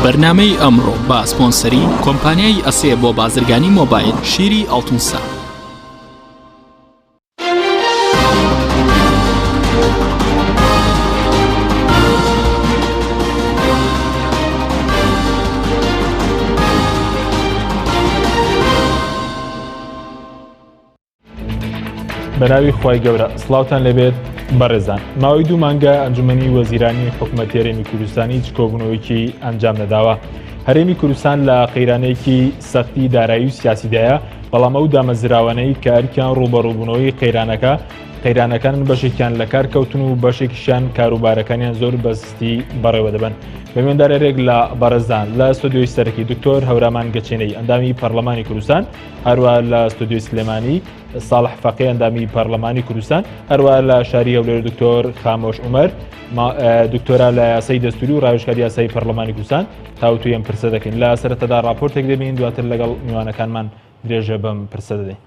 بەرنامەی ئەمڕۆ بە سپۆنسەری کۆمپانیای ئەسێ بۆ بازرگانی مۆبایل شیری ئەڵتونسا. بەناوی خوای گەورە سڵاوتان لێبێت بەڕێزان ماوەی دوو مانگە ئەنجومەنی وەزیرانی حکومەتی هەرێمی کوردستان هیچ کۆبوونەوەیەکی ئەنجام نەداوە هەرێمی کوردستان لە قەیرانێکی سەختی دارایی و سیاسیدایە بەڵام ئەو دامەزراوانەی کە ئەرکیان ڕووبەڕووبوونەوەی قەیرانەکە قەیرانەکان بەشێکیان لە کار کەوتن و بەشێکیشیان کاروبارەکانیان زۆر بەستی بەڕێوە دەبن بەمێندارێک لە بەڕێزان لە ستۆدیۆی سەرەکی دکتۆر هەورامان گەچێنەی ئەندامی پەرلەمانی کوردستان هەروە لە ستۆدیۆی سلێمانی ساڵح فەقی ئەندامی پەرلەمانی کوردستان هەروە لە شاری هەولێر دکتۆر خامۆش عومەر دکتۆرا لە یاسای دەستوری و ڕاوێژکاری یاسایی پەرلەمانی کوردستان تاوتوێی ئەم پرسە دەکەین لە سەرەتادا ڕاپۆرتێک دەبین دواتر لەگەڵ میوانەکانمان درێژە بەم پرسە دەدەین.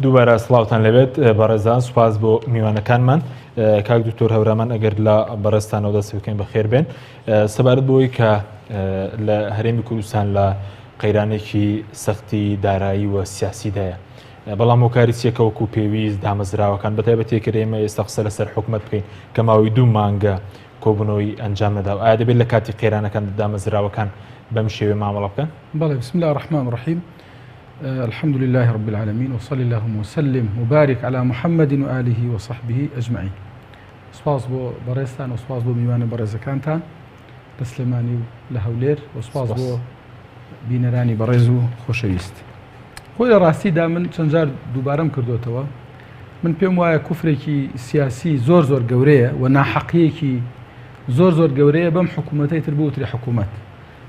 دووبارە سڵاوتان لەبێت بەڕێزان سوپاس بۆ میوانەکانمان کاک دکتۆر هەورامان ئەگەر لە بەڕێزتانەوە دەست بکەین بەخێر بێن سەبارەت بۆی کە لە هەرێمی کوردستان لە قەیرانێکی سەختی دارایی و سیاسیدایە بەڵام هۆکاری چیە کە وەکو پێویست دامەزراوەکان بەتایبەتی کە ئێمە ئێستا قسە لەسەر حکومەت بکەین کە ماوەی دوو مانگە کۆبوونەوەی ئەنجام نەداوە ئایا دەبێت لە کاتی قەیرانەکان دامەزراوەکان بەم شێوەیە مامەڵە بکەن؟ بەڵێ بسم الله الرحمن الرحیم الحمد لله رب العالمین وصلی اللهم وسلم وبارك على محمد وآله وصحبه أجمعين سپاس بۆ بەڕێزتان و سپاس بۆ میوانە بەڕێزەکانتان لە سلێمانی و لە هەولێر و سپاس بۆ بینەرانی بەڕێز و خۆشەویست. خۆی لە ڕاستیدا من چەند جار دووبارەم کردوتەوە من پێم وایە کوفرێکی سیاسی زۆر زۆر گەورەیە و ناحەقیەکی زۆر زۆر گەورەیە بەم حکوومەتەی تر بوتری حکوومەت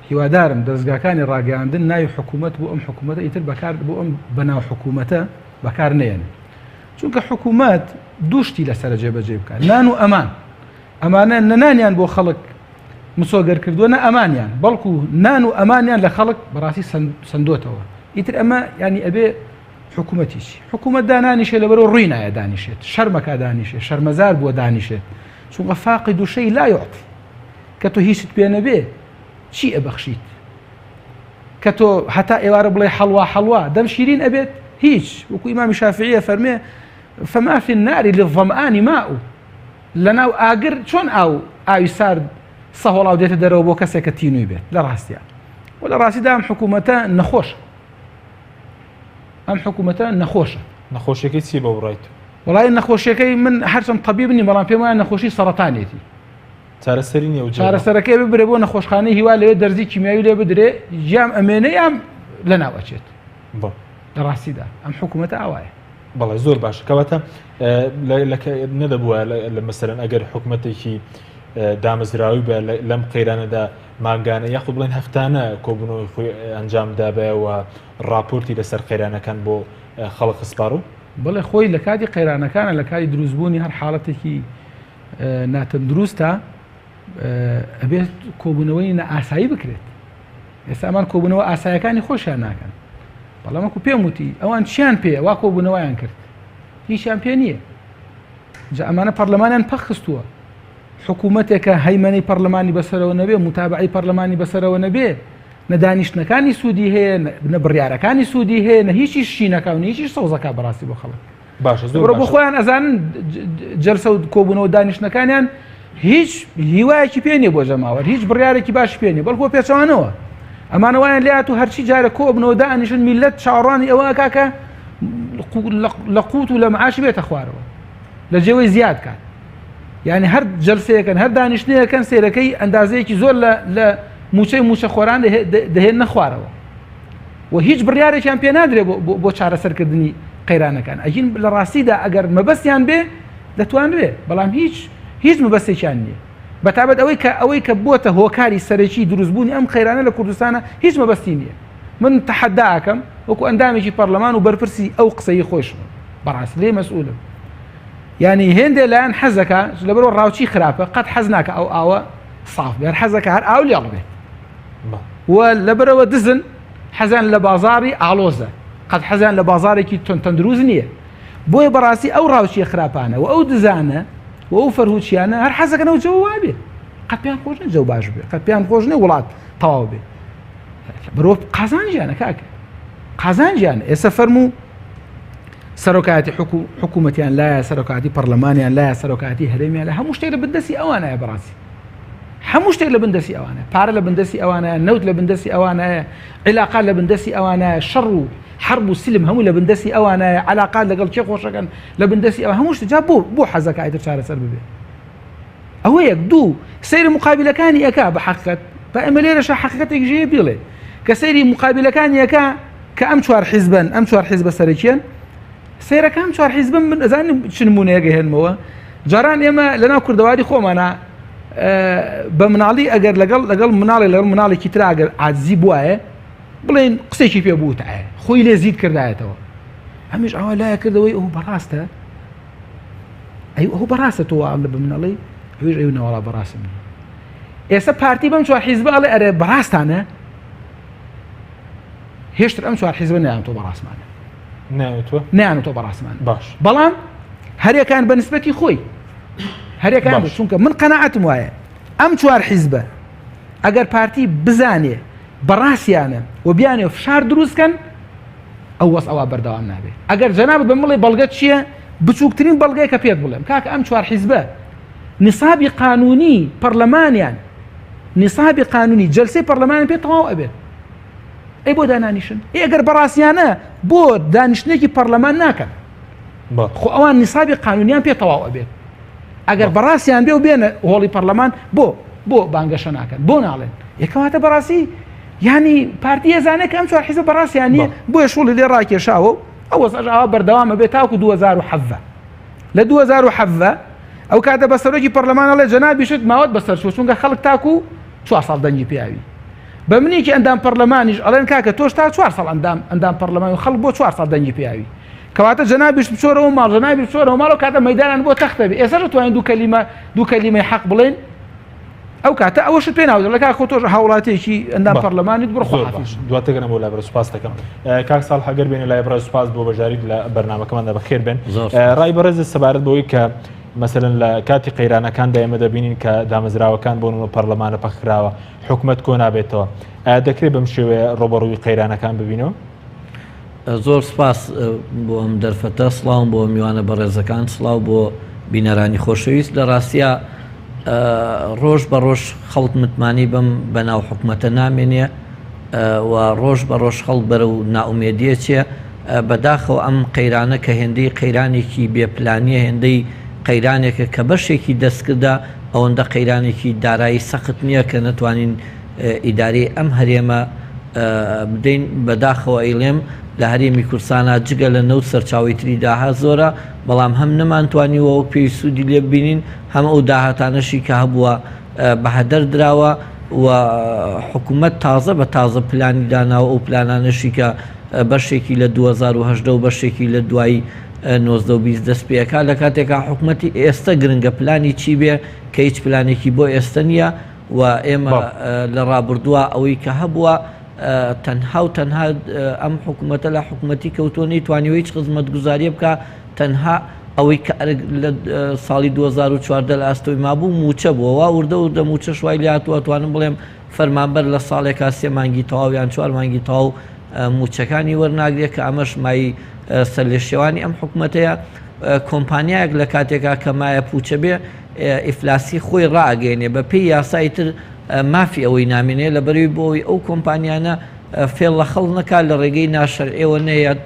هیوادارم دەستگاکانی ڕاگەیاندن ناوی حکوومەت بۆ ئەم حکوومەتە ئیتر بەکار بۆ ئەم بەناو حکوومەتە بەکار نێن چونکە حکوومەت دووشتی لەسەر جێبەجێ بکات نان و ئەمان ئەمانە نە نانیان بۆ خەڵک مسۆگەر کردووە نە ئەمانیان بەڵکو نان و ئەمانیان لە خەڵک بەڕاستی سندۆتەوە ئیتر ئەمە ینی ئەبێ حکوومەتیش حکوومەت دانانیشێ لەبەرەوە ڕووی نایە دانیشێت شەرمەکە دانیشێت شەرمەزار بووە دانیشێت چونکە فاقی دوشەی لا یعطی کە تۆ هیچت پێ نەبێ چی ئەبەخشیت کە تۆ هەتا ئێوارە بڵێ حەڵوا حەڵوا دەم شیرین ئەبێت هیچ وەکو ئیمامی شافعیە فەرمێ فما في النار للظمآن ماء لەناو ئاگر چۆن ئاو ئاوی سارد سەهۆڵاو دێتە دەرەوە بۆ کەسێک کە تینووی بێت لە ڕاستیا و لە ڕاستیدا ئەم حکوومەتە نەخۆشە ئەم حکوومەتە نەخۆشە نەخۆشیەکەی چی بە بڕایت وڵی نەخۆشیەکەی من هەرچەند طبیب نیم بەڵام پێم وایە نەخۆشی سەرەتانێتی چارەسەری نیە و چارەسەرەکەی ببرێ بۆ نەخۆشخانەی هیوا لەوێ دەرزی کیمیاوی لێ بدرێ یام ئەمێنێ یام لەناو ئەچێت لە ڕاستیدا ئەم حکوومەتە ئاوایە. بەڵێ زۆر باشە کەواتە نەدەبووە لە مەسەرەن ئەگەر حکوومەتێکی دامەزراوی بە لەم قەیرانەدا مانگانە یاخود بڵێن هەفتانە کۆبوونەوەی خۆی ئەنجام دابایەوە راپۆرتی لەسەر قەیرانەکان بۆ خەڵک خسپاڕوو؟ بەڵێ خۆی لە کاتی قەیرانەکانە لە کاتی دروستبوونی هەر حاڵەتێکی ناتەندروستە ئەبێت کۆبوونەوەی نائاسایی بکرێت ئێستا ئەمان کۆبوونەوە ئاسایەکانی خۆشیان ناکەن بەڵام وەکو پێم وتی ئەوان چیان پێ وا کۆبوونەوەیان کرد هیچیان پێ نییە جا ئەمانە پەرلەمانیان پەخستووە حکوومەتێکە هەیمەنەی پەرلەمانی بەسەرەوە نەبێ متابعی پەرلەمانی بەسەرەوە نەبێ نە دانیشتنەکانی سوودی هەیە نە بڕیارەکانی سوودی هەیە نە هیچی شینەکە و هیچی سەوزەکە بەڕاستی بۆ خەڵک باشە زۆر بۆ خۆیان ئەزانن جەلسە و کۆبوونەوە دانیشتنەکانیان هیچ هیوایەکی پێ نیە بۆ جەماوەر هیچ بڕیارێکی باشی پێ نیە بەڵکو پێچەوانەوە ئەمانە وایان لات و هەرچی جارە کۆبنەوە دانیشن میلەت چاوەڕوانی ئەوە ئەکا کە لە قوت و لە معاشی بێتە خوارەوە لە جێوەی زیاد کات یعنی هەر جەلسەیەکەن هەر دانیشتنەکەن سێرەکەی ئەندازەیەکی زۆر لە لە موچەی موچە خۆران دەهێن نەخوارەوە و هیچ بڕیارێکیان پێ نادرێ بۆ چارەسەرکردنی قەیرانەکان ئەگین لە ڕاستیدا ئەگەر مەبەستیان بێ دەتوانرێ بەڵام هیچ هیچ مەبەستێکیان نییە بەتابەت ئەوەی کە ئەوەی کە بۆتە هۆکاری سەرەکی دروستبوونی ئەم قەیرانە لە کوردستانە هیچ مەبەستی نییە من تەحەدا ئەکەم وەکو ئەندامێکی پەرلەمان و بەرپرسی ئەو قسەی خۆشم بەڕاست لێ مەسئولم یعنی هێندێ لایەن حەزەکە لەبەرەوە ڕاوچی خراپە قەت حەز ناکە ئەو ئاوە ساف بێ هەر حەزەکە هەر ئاو لێڵ بێت و لەبەرەوە دزن حەزیان لە بازاڕی ئاڵۆزە قەت حەزیان لە بازارێکی تون تەندروست نییە بۆیە بەڕاستی ئەو ڕاوچیە خراپانە و ئەو دزانە و ئەو فەرهوچیانە هەر حەزەکەن ئەو جەوە وابێ قەت پێیان خۆش نیە جەو باش بێ قەت پێیان خۆش نیە وڵات تەواو بێ مرۆڤ قازانجیانە کاکە قازانجیان ئێستا فەرموو سەرۆکایەتی حکوومەتیان لایە سەرۆکاتی پەرلەمانیان لایە سەرۆکاتی هەرێمیان لە هەموو شتێک لە بندەستی ئەوانایە بەڕاستی هەموو شتێک لە بندەستی ئەوانە پارە لە بندەستی ئەوانە نەوت لە بندەستی ئەوانە عیلاقات لە بندەستی ئەوانە شەڕ و حرب و سلم هەموو لە بندەستی ئەوانە علاقات لەگەڵ کێ خۆشەکەن لە بندەستی ئەوە هەموو شت جا بۆ بۆ حەزەکە ئیتر چارەسەر ببێ ئەوە یەک دوو سەیری مقابلەکانی ئەکا بە حەقیقەت با ئێمە لێرەشە حەقیقەتێک ژێ بیڵێ کە سەیری مقابلەکانی ئەکا کە ئەم چوار حیزبن ئەم چوار حیزبە سەرەکیەن سەیرەکە ئەم چوار حیزبن من ئەزانم چ نمونەیەک هێنمەوە جاران ئێمە لەناو کوردەواری خۆمانە بە مناڵی ئەگەر لەگەڵ لەگەڵ مناڵی لەگەڵ مناڵێکی ترا ئەگەر عاجزی بواە بڵێن قسێکی پێ بوتایە خۆی لێ زیت کردایەتەوە ئەمیش ئەوە لایە کردەوەی ئەو بەڕاستە ئەی ئەو بەڕاستە تۆ ئەڵێ بە من ئەڵێی ئەویش ئەی نەوەڵا بەڕاستم نییە ئێستا پارتی بەم چوار حیزبە ئەڵێ ئەرێ بەڕاستانە هێشتر ئەم چوار حیزبە نیان تۆ بەڕاستمانە نیان تۆ بەڕاستمان باش بەڵام هەرێکان بە نسبەتی خۆی هەرێکان چونکە من قەنەعەتم وایە ئەم چوار حیزبە ئەگەر پارتی بزانێ بەڕاستیانە و بیانێ فشار دروستکەن ئەو وەزعە وا بەردەوام نابێ. ئەگەر جەنابت بە من بڵێی بەڵگەت چییە، بچووکترین بەڵگەیە کە پێت بڵێم، کاکە ئەم چوار حیزبە نیسابی قانوونی پەرلەمانیان، نیسابی قانوونی جەلسەی پەرلەمانیان پێ تەواو ئەبێت. ئەی بۆ دانانیشن؟ ئێ ئەگەر بەڕاستیانە بۆ دانیشتنێکی پەرلەمان ناکەن؟ خۆ ئەوان نیسابی قانونیان پێ تەواو ئەبێت. ئەگەر بەڕاستیان بێ و بێنە هۆڵی پەرلەمان بۆ بۆ بانگەشە ناکەن بۆ ناڵێن یەکەواتە بەڕاستی ینی پارتی ئەزانێت کە ئەم چوار حیزب بەڕاستیان نییە بۆیە شوڵی لێ ڕاکێشاوە و ئەو وەزعەش ئاوا بەردەوامە بێت تاکو 2017 لە 2017 ئەو کاتە بە سەرۆکی پەرلەمان ئەڵێ جەنابیشت ماوەت بەسەر چوو چونکە خەڵک تاکو چوار ساڵ دەنگی پیاوی بە منێکی ئەندام پەرلەمانیش ئەڵێن کاکە تۆش تا چوار ساڵ ئەندام ئەندام پەرلەمان و خەڵک بۆ چوار ساڵ دەنگی پیاوی کەواتە جەنابیشت بچۆرەوە ماڵ جەنابی بچۆرەوە ماڵ ئەو کاتە مەیدانان بۆ تەختە بێ ئێستا دەتوانین دوو کەلیمە دوو کەلیمەی حەق بڵێن ئەو کاتە ئەوەشت پێ ناوت لە کاک خۆ تۆش هاوڵاتیەکی ئەندام پەرلەمانیت بڕۆ زۆر باش دواتر گەنم بۆ لای بەڕێز سوپاس دەکەم کاک ساڵح ئەگەر بێنە لای بەڕێز سوپاس بۆ بەشداریت لە بەرنامەکەماندا بەخێر بێن ڕای بەڕێز سەبارەت بەوەی کە مەسەلەن لە کاتی قەیرانەکاندا ئێمە دەبینین کە دامەزراوەکان بۆ نمونە پەرلەمانە پەخراوە حکومەت کۆ نابێتەوە ئایا دەکرێت بەم شێوەیە ڕوبەڕووی قەیرانەکان ببینەوە؟ زۆر سپاس بۆ ئەم دەرفەتە، سڵاوم بۆ میوانە بەڕێزەکان، سڵاو بۆ بینەرانی خۆشەویست. لە ڕاستیا ڕۆژ بە ڕۆژ خەڵک متمانەی بەم بەناو حکومەتە نامێنێ و ڕۆژ بە ڕۆژ خەڵک بەرەو نائومێدیە چێ. بەداخەوە ئەم قەیرانە کە هێندەی قەیرانێکی بێ پلانیە، هێندەی قەیرانێکە کە بەشێکی دەستکردە، ئەوەندە قەیرانێکی دارایی سەخت نییە کە نەتوانین ئیدارەی ئەم هەرێمە. بدەین، بەداخەوە ئەیڵێم لە هەرێمی کوردستانا جگە لە نەوت سەرچاوەی تری داهات زۆرە، بەڵام هەم نەمانتوانیوە وەک پێویست سوودی لێ ببینین، هەم ئەو داهاتانەشی کە هەبووە بە هەدەر دراوە و حکومەت تازە بە تازە پلانی داناوە، ئەو پلانانەشی کە بەشێکی لە 2018 و بەشێکی لە دوای 19 و 20 دەست پێ ئەکا، لە کاتێکا حکومەتی ئێستە گرنگە پلانی چی بێ کە هیچ پلانێکی بۆ ئێستە نییە. و ئێمە لە ڕابردووە ئەوەی کە هەبووە تەنها و تەنها ئەم حکوومەتە لە حکوومەتی کەوتووە نەیتوانیوە هیچ خزمەتگوزاریە بکە تەنها ئەوەی کە ئەرک لە ساڵی 2014 لە ئەستۆی مابوو موچە بووە وا وردە وردە موچە شوای لاتوە توانم بڵێم فەرمانبەر لە ساڵێکا سێ مانگی تەواو یان چوار مانگی تەواو موچەکانی وەرناگرێت کە ئەمەش مای سەرلێشێوانی ئەم حکوومەتەیە کۆمپانیایەک لە کاتێکا کە مایە پوچە بێ ئیفلاسی خۆی ڕائەگەیەنێ بە پێی یاسای تر مافی ئەوەی نامێنێ لە بەرەوی بۆ ئەوەی ئەو کۆمپانیانە فێڵ لە خەڵک نەکات لە ڕێگەی ناشەرعیەوە نەیەت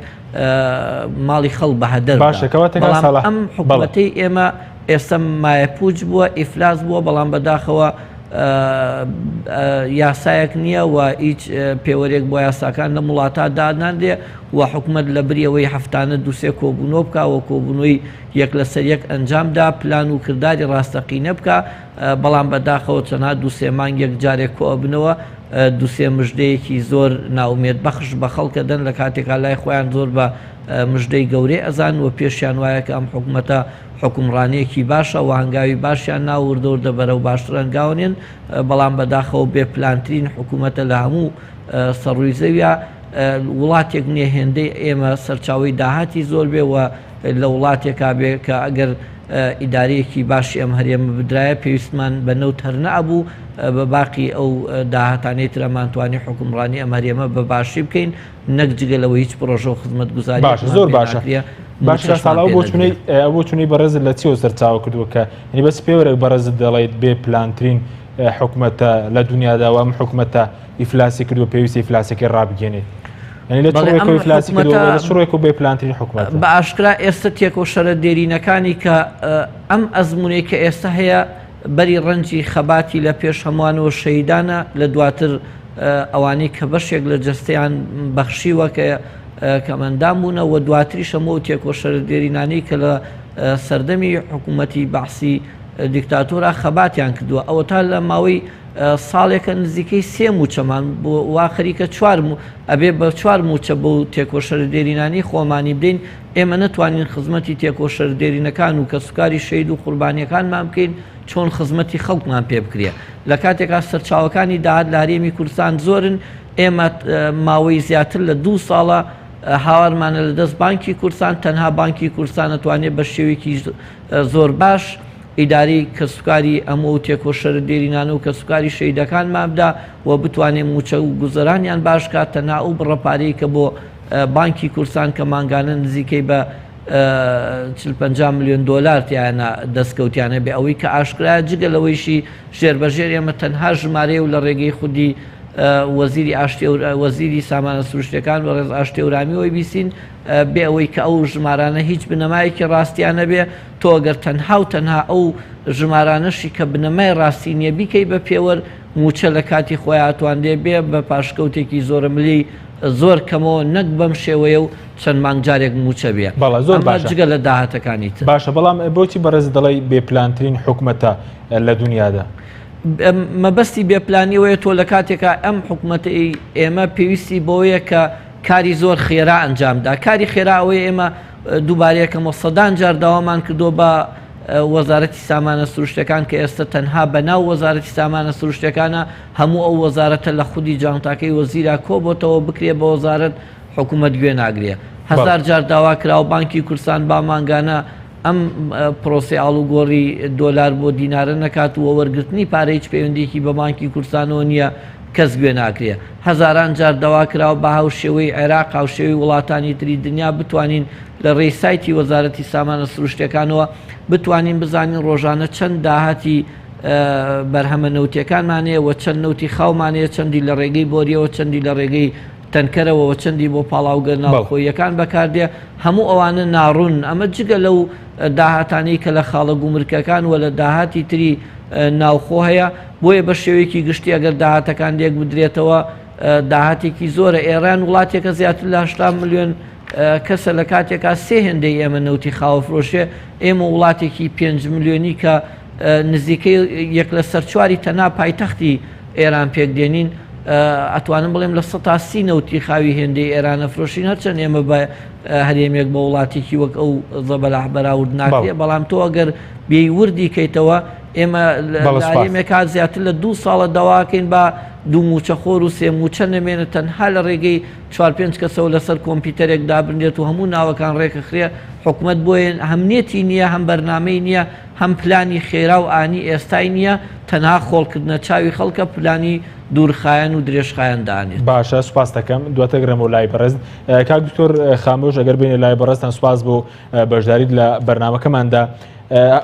ماڵی خەڵک بە هەدەر باشە کەواتە کاک بەڵام ساڵح ئەم بەڵێ. حکومەتەی ئێمە ئێستا مایەپوچ بووە ئیفلاس بووە بەڵام بەداخەوە یاسایەک نییە و هیچ پێوەرێک بۆ یاساکان لەم وڵاتە دانانرێ و حکومەت لە بری ئەوەی هەفتانە دووسێ کۆبوونەوە بکا و کۆبوونەوەی یەک لەسەر یەک ئەنجام دا، پلان و کرداری ڕاستەقینە بکا، بەڵام بە داخەوە چەنها دوو سێ مانگ یەک جارێک کۆ ئەبنەوە، دوو سێ مژدەیەکی زۆر نائومێد بەخش بە خەڵک ئەدەن، لە کاتێکا لای خۆیان زۆر بە مژدەی گەورەی ئەزانن و پێشیان وایە کە ئەم حکومەتە حوکمڕانیەکی باشە و هەنگاوی باشیان نا و وردە وردە بەرەو باشتر هەنگاو ئەنێن، بەڵام بە داخەوە بێ پلانترین حکومەتە لە هەموو سەر ڕووی زەویا، وڵاتێک نیە هێندەی ئێمە سەرچاوەی داهاتی زۆر بێ و لە وڵاتێکا بێ کە ئەگەر ئیدارەیەکی باشی ئەم هەرێمە بدرایە پێویستمان بە نەوت هەر نەئەبوو بە باقی ئەو داهاتانەی تر ئەمانتوانی حوکمڕانی ئەم هەرێمە بە باشی بکەین نەک جگە لەوە هیچ پڕۆژە و باشە خزمەتگوزاریەکمان زۆر پێ باشە ناکرێ باشە مووچەشمان ساڵ ئەو پێ بۆچونەی نەدرێ. ئەو بۆچونەی بەڕێزت لە چیەوە سەرچاوە کردووە کە یعنی بەس پێوەرێک بەڕێزت دەڵێیت بێ پلانترین حکومەتە لە دنیادا و ئەم حکومەتە ئیفلاسی کردووە پێویستە ئیفلاسەکەی ڕابگەێنێت یعنی لە چ بەڵێ ئەم ڕووێکەوە ئیفلاسی کردووە حکومەتە لە چ ڕووێکەوە بێ پلانترین حکومەتە؟ بە ئاشکرا ئێستە تێکۆشەرە دێرینەکانی کە ئەم ئەزموونەی کە ئێستە هەیە بەری ڕەنجی خەباتی لە پێش هەمووانەوە شەهیدانە لە دواتر ئەوانەی کە بەشێک لە جەستەیان بەخشیوە کە کەمئەندام بوونە و دواتریش هەموو ئەو تێکۆشەرە دێرینانەی کە لە سەردەمی حکوومەتی بەعسی دیکتاتۆرا خەباتیان کردووە ئەوەتا لە ماوەی ساڵێکە نزیکەی سێ مووچەمان بۆ وا خەریکە چوار ئەبێ بە چوار مووچە بەو تێکۆشەرە دێرینانەی خۆمانی بدەین، ئێمە نەتوانین خزمەتی تێکۆشەرە دێرینەکان و کەسوکاری شەهید و قوربانییەکانمان بکەین، چۆن خزمەتی خەڵکمان پێ بکرێ؟ لە کاتێکا سەرچاوەکانی داهات لە هەرێمی کوردستان زۆرن، ئێمە ماوەی زیاتر لە دوو ساڵە هاوارمانە لە دەست بانکی کوردستان، تەنها بانکی کوردستان ئەتوانێ بە شێوەیەکی زۆر باش ئیدارەی کەسوکاری ئەم و تێکۆشەرە دێرینانە و کەسوکاری شەهیدەکانمان بدا و بتوانێ مووچە و گوزەرانیان باش کات، تەنها ئەو بڕە پارەی کە بۆ بانکی کوردستان کە مانگانە نزیکەی بە 40 50 ملیۆن دۆلار تیایانە دەستکەوتیان هەبێ ئەوەی کە ئاشکرایە جگە لەوەیشی ژێربەژێر ئێمە تەنها ژمارەیە و لە ڕێگەی خودی وەزیری ئاشتی وەزیری سامانە سروشتیەکان بەڕێز ئاشتی هەورامیەوەی بیسین بێ ئەوەی کە ئەو ژمارانە هیچ بنەمایەکی ڕاستیان هەبێ، تۆ گەر تەنها و تەنها ئەو ژمارانەشی کە بنەمای ڕاستی نییە بیکەی بە پێوەر، مووچە لە کاتی خۆیا ئەتوانرێ بێ بە پاشکەوتێکی زۆرەملێی زۆر کەمەوە نەک بەم شێوەیە و چەند مانگ جارێک مووچە بێ. بەڵێ زۆر ئەمە باشە. جگە لە داهاتەکانی تر. باشە بەڵام بۆچی بەڕێزت دەڵێی بێ پلانترین حکومەتە لە دونیادا؟ مەبەستی بێ پلانی ئەوەیە تۆ لە کاتێکا ئەم حکومەتەی ئێمە پێویستی بەوەیە کە کاری زۆر خێرا ئەنجام دا. کاری خێرا ئەوەیە ئێمە دووبارەیەکەمەوە سەدان جار داوامان کردووە بە وەزارەتی سامانە سروشتەکان کە ئێستا تەنها بە ناو وەزارەتی سامانە سروشتەکانە هەموو ئەو وەزارەتە لە خودی جانتاکەی وەزیرا کۆبۆتەوە بکرێ بە وەزارەت حکوومەت گوێ ناگرێ. هەزار جار داوا کراوە بانکی کوردستان با مانگانە ئەم پرۆسەی ئاڵوگۆڕی دۆلار بۆ دینارە نەکات و وەرگرتنی پارە هیچ پەیوەندیەکی بە بانکی کوردستانەوە نییە کەس گوێ ناگرێ. هەزاران جار داوا کراوە بە هاوشێوەی عێراق هاوشێوەی وڵاتانی تری دنیا بتوانین لە ڕێی سایتی وەزارەتی سامانە سروشتیەکانەوە بتوانین بزانین ڕۆژانە چەند داهاتی بەرهەمە نەوتیەکانمان هەیە و چەند نەوتی خاومان هەیە چەندی لە ڕێگەی بۆریەوە چەندی لە ڕێگەی تەنکەرەوە و چەندی بۆ پاڵاوگە ناوخۆییەکان بەکاردێ هەموو ئەوانە ناڕوون ئەمە جگە لەو داهاتانەی کە لە خاڵە گومرکەکان و لە داهاتی تری ناوخۆ هەیە بۆیە بە شێوەیەکی گشتی ئەگەر داهاتەکان لێک بدرێتەوە. داهاتێکی زۆرە. ئێران وڵاتێکە زیاتر لە 80 ملیۆن کەسە لە کاتێکا سێ هێندەی ئێمە نەوتی خاوەفرۆشێ، ئێمە وڵاتێکی 5 ملیۆنی کە نزیکەی یەک لە سەر چواری تەنها پایتەختی ئێران پێک دێنین، ئەتوانم بڵێم 30% نەوتی خاوی هێندەی ئێران ئەفرۆشین، هەرچەند ئێمە بە هەرێمێک بە وڵاتێکی وەک ئەو زەبەلاح بەراورد ناکرێ، بەڵام تۆ ئەگەر بێی وردی کەیتەوە ئێمە لە هەرێمێکا زیاتر لە دوو ساڵە داواکەین با دوو مووچەخۆر و سێ مووچە نەمێنێت، تەنها لە ڕێگەی چوار پێنج کەسەوە لەسەر کۆمپیوتەرێک دابنرێت و هەموو ناوەکان ڕێکخرێ، حکومەت بۆیە هەم نێتی نییە هەم بەرنامەی نییە هەم پلانی خێرا و ئانی ئێستای نییە، تەنها خۆڵکردنە چاوی خەڵکە، پلانی دوورخایەن و درێژخایەن دانێت. باشە سوپاست دەکەم دواتر گەڕێمەوە لای بەڕێز کاک دکتۆر خامۆش ئەگەر بینە لای بەڕێزتان سوپاس بۆ بەشداریت لە بەرنامەکەماندا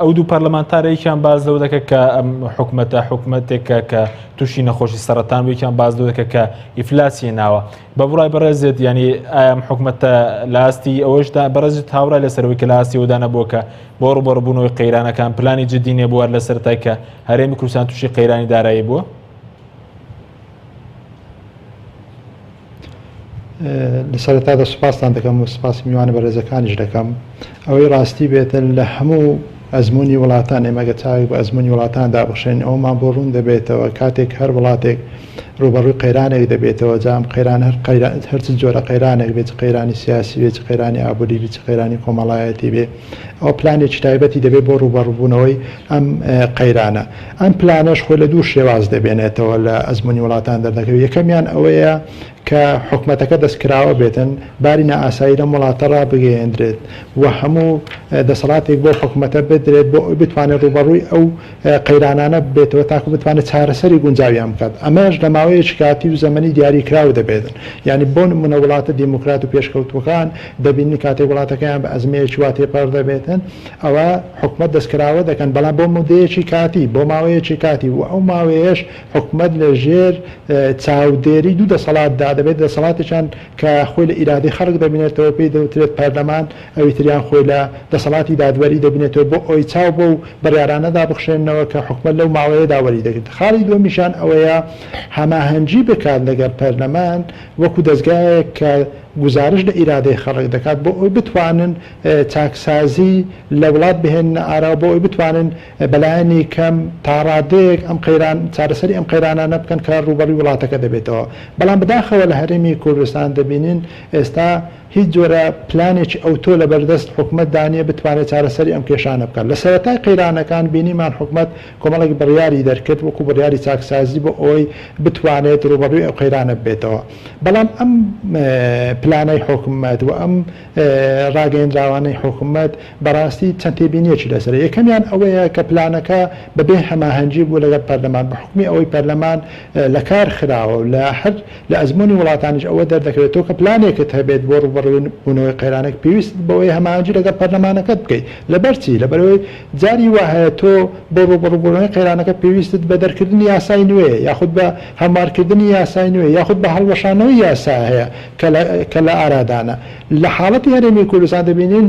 ئەو دوو پەرلەمانتارە یەکیان باس لەوە دەکە کە ئەم حکومەتە حکومەتێکە کە تووشی نەخۆشی سەرەتان بوو یەکیان باس لەوە دەکە کە ئیفلاسی ناوە بە بڕای بەڕێزت ینی ئایا ئەم حکومەتە لە ئاستی ئەوەشدا بەڕێزت هاوڕای لەسەرەوەی کە لە ئاستی ئەودا نەبووە کە بۆ ڕووبەڕووبوونەوەی قەیرانەکان پلانی جدی نییە بووە لە سەرەتای کە هەرێمی کوردستان تووشی قەیرانی دارایی بووە؟ لە سەرەتادا سوپاستان دەکەم و سوپاسی میوانە بەڕێزەکانیش دەکەم. ئەوەی ڕاستی بێتن لە هەموو ئەزموونی وڵاتان ئێمە گەر چاوێک بە ئەزموونی وڵاتان دابخشێنین ئەوەمان بۆ ڕوون دەبێتەوە کاتێک هەر وڵاتێک ڕووبەڕووی قەیرانێک دەبێتەوە جا ئەم قەیران هەر قەیران هەر چ جۆرە قەیرانێک بێت چ قەیرانی سیاسی بێت چ قەیرانی ئابووری بێت چ قەیرانی کۆمەڵایەتی بێ ئەوە پلانێکی تایبەتی دەبێت بۆ ڕووبەڕووبوونەوەی ئەم قەیرانە. ئەم پلانەش خۆی لە دوو شێواز دەبێنێتەوە لە ئەزموونی وڵاتان دەردەکەوێت، یەکەمیان ئەوەیە کە حکومەتەکە دەستکراوە بێتن، باری نائاسایی لەم وڵاتە ڕابگەیەندرێت و هەموو دەسەڵاتێک بەو حکومەتە بدرێت بۆ ئەوەی بتوانێت ڕووبەڕووی ئەو قەیرانانە ببێتەوە تاکو بتوانێت چارەسەری گونجاویان بکات، ئەمەش لە ماوەیەکی کاتی و زەمەنی دیاریکراو دەبێتن، یانی بۆ نموونە وڵاتە دیموکرات و پێشکەوتووەکان دەبینین کاتێک وڵاتەکەیان بە ئەزمەیەکی وا تێپەڕ دەبێتن ئەوا حکومەت دەستکراوە دەکەن بەڵام بۆ مودەیەکی کاتی بۆ ماوەیەکی کاتی و ئەو ماوەیەش حکومەت لە ژێر چاودێری دوو دەسەڵاتدا دەبێت دەسەڵاتێکیان کە خۆی لە ئیرادەی خەڵک دەبینێتەوە پێی دەوترێت پەرلەمان ئەوی تریان خۆی لە دەسەڵاتی دادوەری دەبینێتەوە بۆ ئەوەی چاو بەو بڕیارانەدا بخشێننەوە کە حکومەت لەو ماوەیەدا وەری دەگرێت خاڵی دووەمیشیان ئەوەیە هەماهەنگی بکات لەگەڵ پەرلەمان وەکو دەزگایەک کە گوزارش لە ئیرادەی خەڵک دەکات بۆ ئەوەی بتوانن چاکسازی لە وڵات بهێننە ئاراوە بۆ ئەوەی بتوانن بەلایەنی کەم تاڕادەیەک ئەم قەیران چارەسەری ئەم قەیرانانە بکەن کە ڕووبەڕووی وڵاتەکە دەبێتەوە. بەڵام بەداخەوە لە هەرێمی کوردستان دەبینین ئێستا هیچ جۆرە پلانێکی ئەوتۆ لەبەردەست حکومەتدا نییە بتوانێت چارەسەری ئەم کێشانە بکات. لە سەرەتای قەیرانەکان بینیمان حکومەت کۆمەڵێک بڕیاری دەرکرد وەکو بڕیاری چاکسازی بۆ ئەوەی بتوانێت ڕووبەڕووی ئەو قەیرانە ببێتەوە. بەڵام ئەم پلانەی حکومەت و ئەم ڕاگەیەندراوانەی حکومەت بەڕاستی چەند تێبینیەکی لەسەرە، یەکەمیان ئەوەیە کە پلانەکە بەبێ هەماهەنگی بوو لەگەڵ پەرلەمان بە حوکمی ئەوەی پەرلەمان لەکار خراوە و لە هەر لە ئەزموونی وڵاتانیش ئەوە دەردەکەوێت تۆ کە پلانێکت هەبێت بۆ ڕووبەڕووبوونەوەی قەیرانێک پێویستت بەوەیە هەماهەنگی لەگەڵ پەرلەمانەکەت بکەیت لەبەرچی؟ لەبەرئەوەی جاری وا هەیە تۆ بۆ ڕووبەڕووبوونەوەی قەیرانەکە پێویستت بە دەرکردنی یاسای نوێ یاخود بە هەموارکردنی یاسای نوێ یاخود بە هەڵوەشانەوەی یاسا هەیە کە لە ئارادانە. لە حاڵەتی هەرێمی کوردستان دەبینین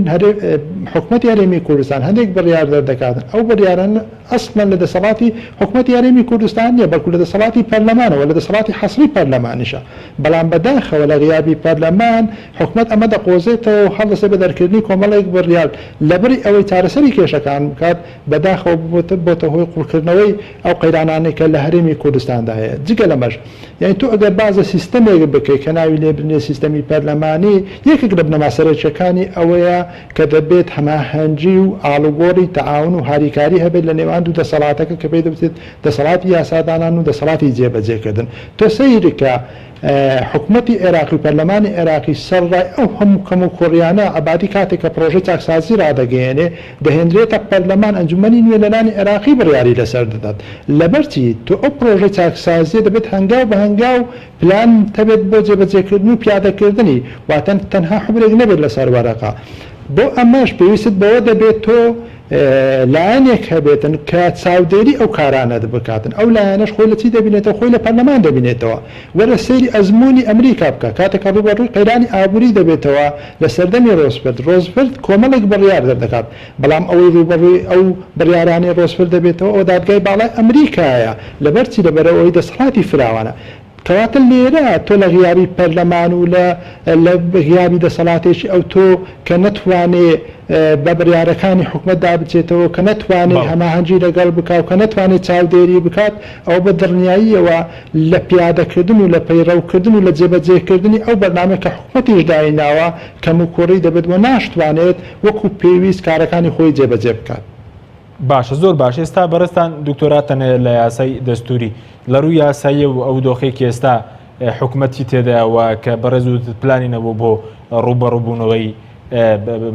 حکومەتی هەرێمی کوردستان هەندێک بڕیار دەردەکاتن، ئەو بڕیارانە ئەسڵەن لە دەسەڵاتی حکومەتی هەرێمی کوردستان نییە، بەڵکو لە دەسەڵاتی پەرلەمانە و لە دەسەڵاتی حەسری پەرلەمانیشە، بەڵام بەداخەوە لە غیابی پەرلەمان حکومەت ئەمە دەقۆزێتەوە و هەڵدەستێت بە دەرکردنی کۆمەڵێک بڕیار لەبری ئەوەی چارەسەری کێشەکان بکات، بەداخەوە بۆتە هۆی قوڵکردنەوەی ئەو قەیرانانەی کە لە هەرێمی کوردستاندا هەیە. جگە لەمەش یانی تۆ ئەگەر باس لە سیستەمێک بکەی کە ناوی لێ بنرێت سیستەمی پەرلەمانی، یەکێک لە بنەما سەرەکییەکانی ئەوەیە کە دەبێت هەماهەنگی و ئاڵوگۆڕی تەعاون و هاریکاری هەبێت لە نێوان دوو دەسەڵاتەکە کە پێی دەوترێت دەسەڵاتی یاسادانان و دەسەڵاتی جێبەجێکردن. تۆ سەیرکە حکومەتی عێراقی و پەرلەمانی عێراقی سەرڕای ئەو هەموو کەموکوڕیانە، عەبادی کاتێک کە پڕۆژەی چاکسازی ڕادەگەیەنێ، دەهێنرێتە پەرلەمان، ئەنجومەنی نوێنەرانی عێراقی بڕیاری لەسەر دەدات. لەبەرچی؟ تۆ ئەو پڕۆژەی چاکسازییە دەبێت هەنگاو بە هەنگاو پلانت هەبێت بۆ جێبەجێکردن و پیادەکردنی، واتە تەنها حوبرێک نەبێت لەسەر وەرەقە. بۆ ئەمەش پێویستت بەوە دەبێت تۆ لایەنێک هەبێتن کە چاودێری ئەو کارانەت بکاتن، ئەو لایەنەش خۆی لە چی دەبینێتەوە؟ خۆی لە پەرلەمان دەبینێتەوە. وەرە سەیری ئەزموونی ئەمریکا بکە، کاتێک کە ڕووبەڕووی قەیرانی ئابووری دەبێتەوە لە سەردەمی ڕۆزفلت، ڕۆزفلت کۆمەڵێک بڕیار دەردەکات، بەڵام ئەوەی ڕووبەڕووی ئەو بڕیارانەی ڕۆزفلت دەبێتەوە ئەوە دادگای باڵای ئەمریکایە، لەبەرچی؟ لەبەرئەوەی دەسەڵاتی فراوانە. کەواتە لێرە تۆ لە غیابی پەرلەمان و لە لە غیابی دەسەڵاتێکی ئەوتۆ کە نەتوانێ بە بڕیارەکانی حکومەتدا بچێتەوە، کە نەتوانێ هەماهەنگی لەگەڵ بکا و کە نەتوانێ چاودێری بکات، ئەوە بە دڵنیاییەوە لە پیادەکردن و لە پەیڕەوکردن و لە جێبەجێکردنی ئەو بەرنامەی کە حکومەتیش دایناوە کەموکوڕی دەبێت و ناشتوانێت وەکو پێویست کارەکانی خۆی جێبەجێ بکات. باشە زۆر باش ئێستا بەڕێزتان دکتۆراتان هەیە لە یاسای دەستوری لە ڕووی یاساییە و ئەو دۆخەی کە ئێستا حکومەتی تێدایە و کە بەڕێز وتت پلانی نەبوو بۆ ڕووبەڕووبوونەوەی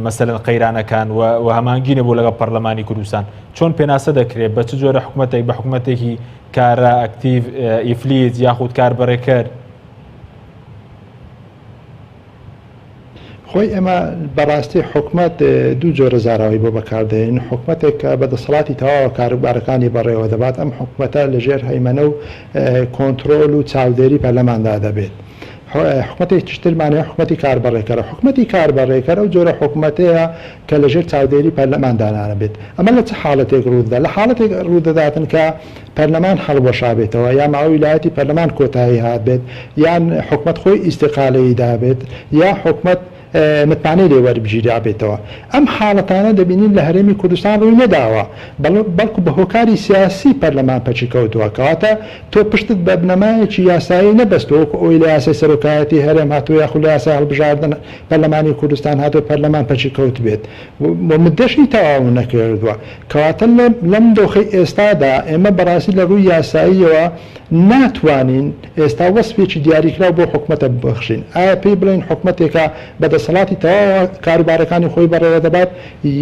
مەسەلەن قەیرانەکان و هەمانگی نەبوو لەگەڵ پەرلەمانی کوردستان چۆن پێناسە دەکرێت بە چ جۆرە حکومەتێک بە حکومەتێکی کارا ئەکتیڤ ئیفلیج یاخود کاربەڕێکەر؟ خۆی ئێمە بەڕاستی حکومەت دوو جۆرە زاراوەی بۆ بەکاردێنین، حکومەتێک کە بە دەسەڵاتی تەواوە کاروبارەکانی بەڕێوە دەبات، ئەم حکومەتە لەژێر هەیمەنە و کۆنترۆل و چاودێری پەرلەماندا دەبێت. حکومەتێکیش ترمان هەیە حکومەتی کاربەڕێکەرە. حکومەتی کاربەڕێکەر ئەو جۆرە حکومەتەیە کە لەژێر چاودێری پەرلەماندا نابێت. ئەمە لە چ حاڵەتێک ڕوودەدات؟ لە حاڵەتێک ڕوودەداتن کە پەرلەمان هەڵوەشابێتەوە یا ماوەی ویلایەتی پەرلەمان کۆتایی هاتبێت یان حکومەت خۆی ئیستیقالەی دابێت یا حکومەت متمانەی لێ وەربگیرابێتەوە. ئەم حاڵەتانە دەبینین لە هەرێمی کوردستان ڕووی نەداوە، بەڵکو بە هۆکاری سیاسی پەرلەمان پەکی کەوتووە. کەواتە تۆ پشتت بە بنەمایەکی یاسایی نەبەستووە وەکو ئەوەی لە یاسای سەرۆکایەتی هەرێم هاتووە یاخود لە یاسای هەڵبژاردن پەرلەمانی کوردستان هاتووە پەرلەمان پەکی کەوتبێت و مدەشی تەواو نەکردووە. کەواتە لەم دۆخەی ئێستادا ئێمە بەڕاستی لە ڕووی یاساییەوە ناتوانین ئێستا وەسفێکی دیاریکراو بەو حکومەتە ببەخشین. ئایا پێی بڵێین حکومەتێکە بە دەسەڵاتی تەواوە کاروبارەکانی خۆی بەڕێوەدەبات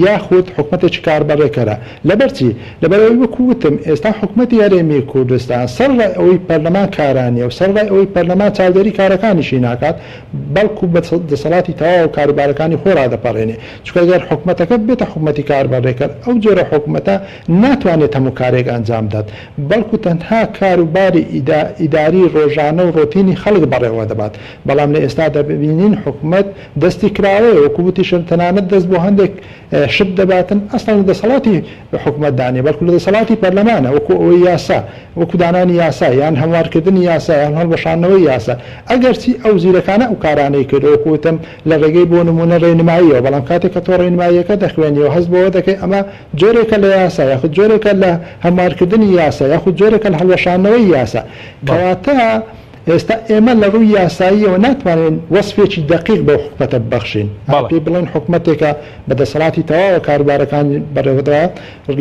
یاخود حکومەتێکی کاربەڕێکەرە؟ لەبەرچی؟ لەبەرئەوەی وەکو وتم ئێستا حکومەتی هەرێمی کوردستان سەرەڕای ئەوەی پەرلەمان کارا نییە و سەرەڕای ئەوەی پەرلەمان چاودێری کارەکانیشی ناکات بەڵکو بە دەسەڵاتی تەواوە کاروبارەکانی خۆی ڕادەپەڕێنێ. چونکە گەر حکومەتەکە ببێتە حکومەتی کاربەڕێکەر ئەو جۆرە حکومەتە ناتوانێت هەموو کارێک ئەنجام بدات بەڵکو تەنها کار و باری ئیداری ڕۆژانە و ڕۆتینی خەڵک بەڕێوە دەبات بەڵام لە ئێستا دەبینین حکومەت دەستی کراوەیە وەکو وتیشم تەنانەت دەست بۆ هەندێک شت دەباتن ئەسڵەن لە دەسەڵاتی حکومەتدا نیە بەڵکو لە دەسەڵاتی پەرلەمانە وەکو ئەوەی یاسا وەکو دانانی یاسا یان هەموارکردنی یاسا یان هەڵوەشاندنەوەی یاسا، ئەگەرچی ئەو زیرەکانە ئەو کارانەی کرد وەکو وتم لە ڕێگەی بۆ نموونە ڕێنماییەوە، بەڵام کاتێک کە تۆ ڕێنماییەکە دەخوێنیەوە هەست بەوە دەکەی ئەمە جۆرێکە لە یاسا یاخود جۆرێکە لە هەموارکردنی یاسا یاخود جۆرێکە لە هەڵوەشاندنەوەی یاسا. کەواتە ئێستا ئێمە لە ڕووی یاساییەوە ناتوانین وەسفێکی دەقیق بەو حکومەتە ببەخشین، پێی بڵێین حکومەتێکە بە دەسەڵاتی تەواوە کاروبارەکانی بەڕێوەدەبات،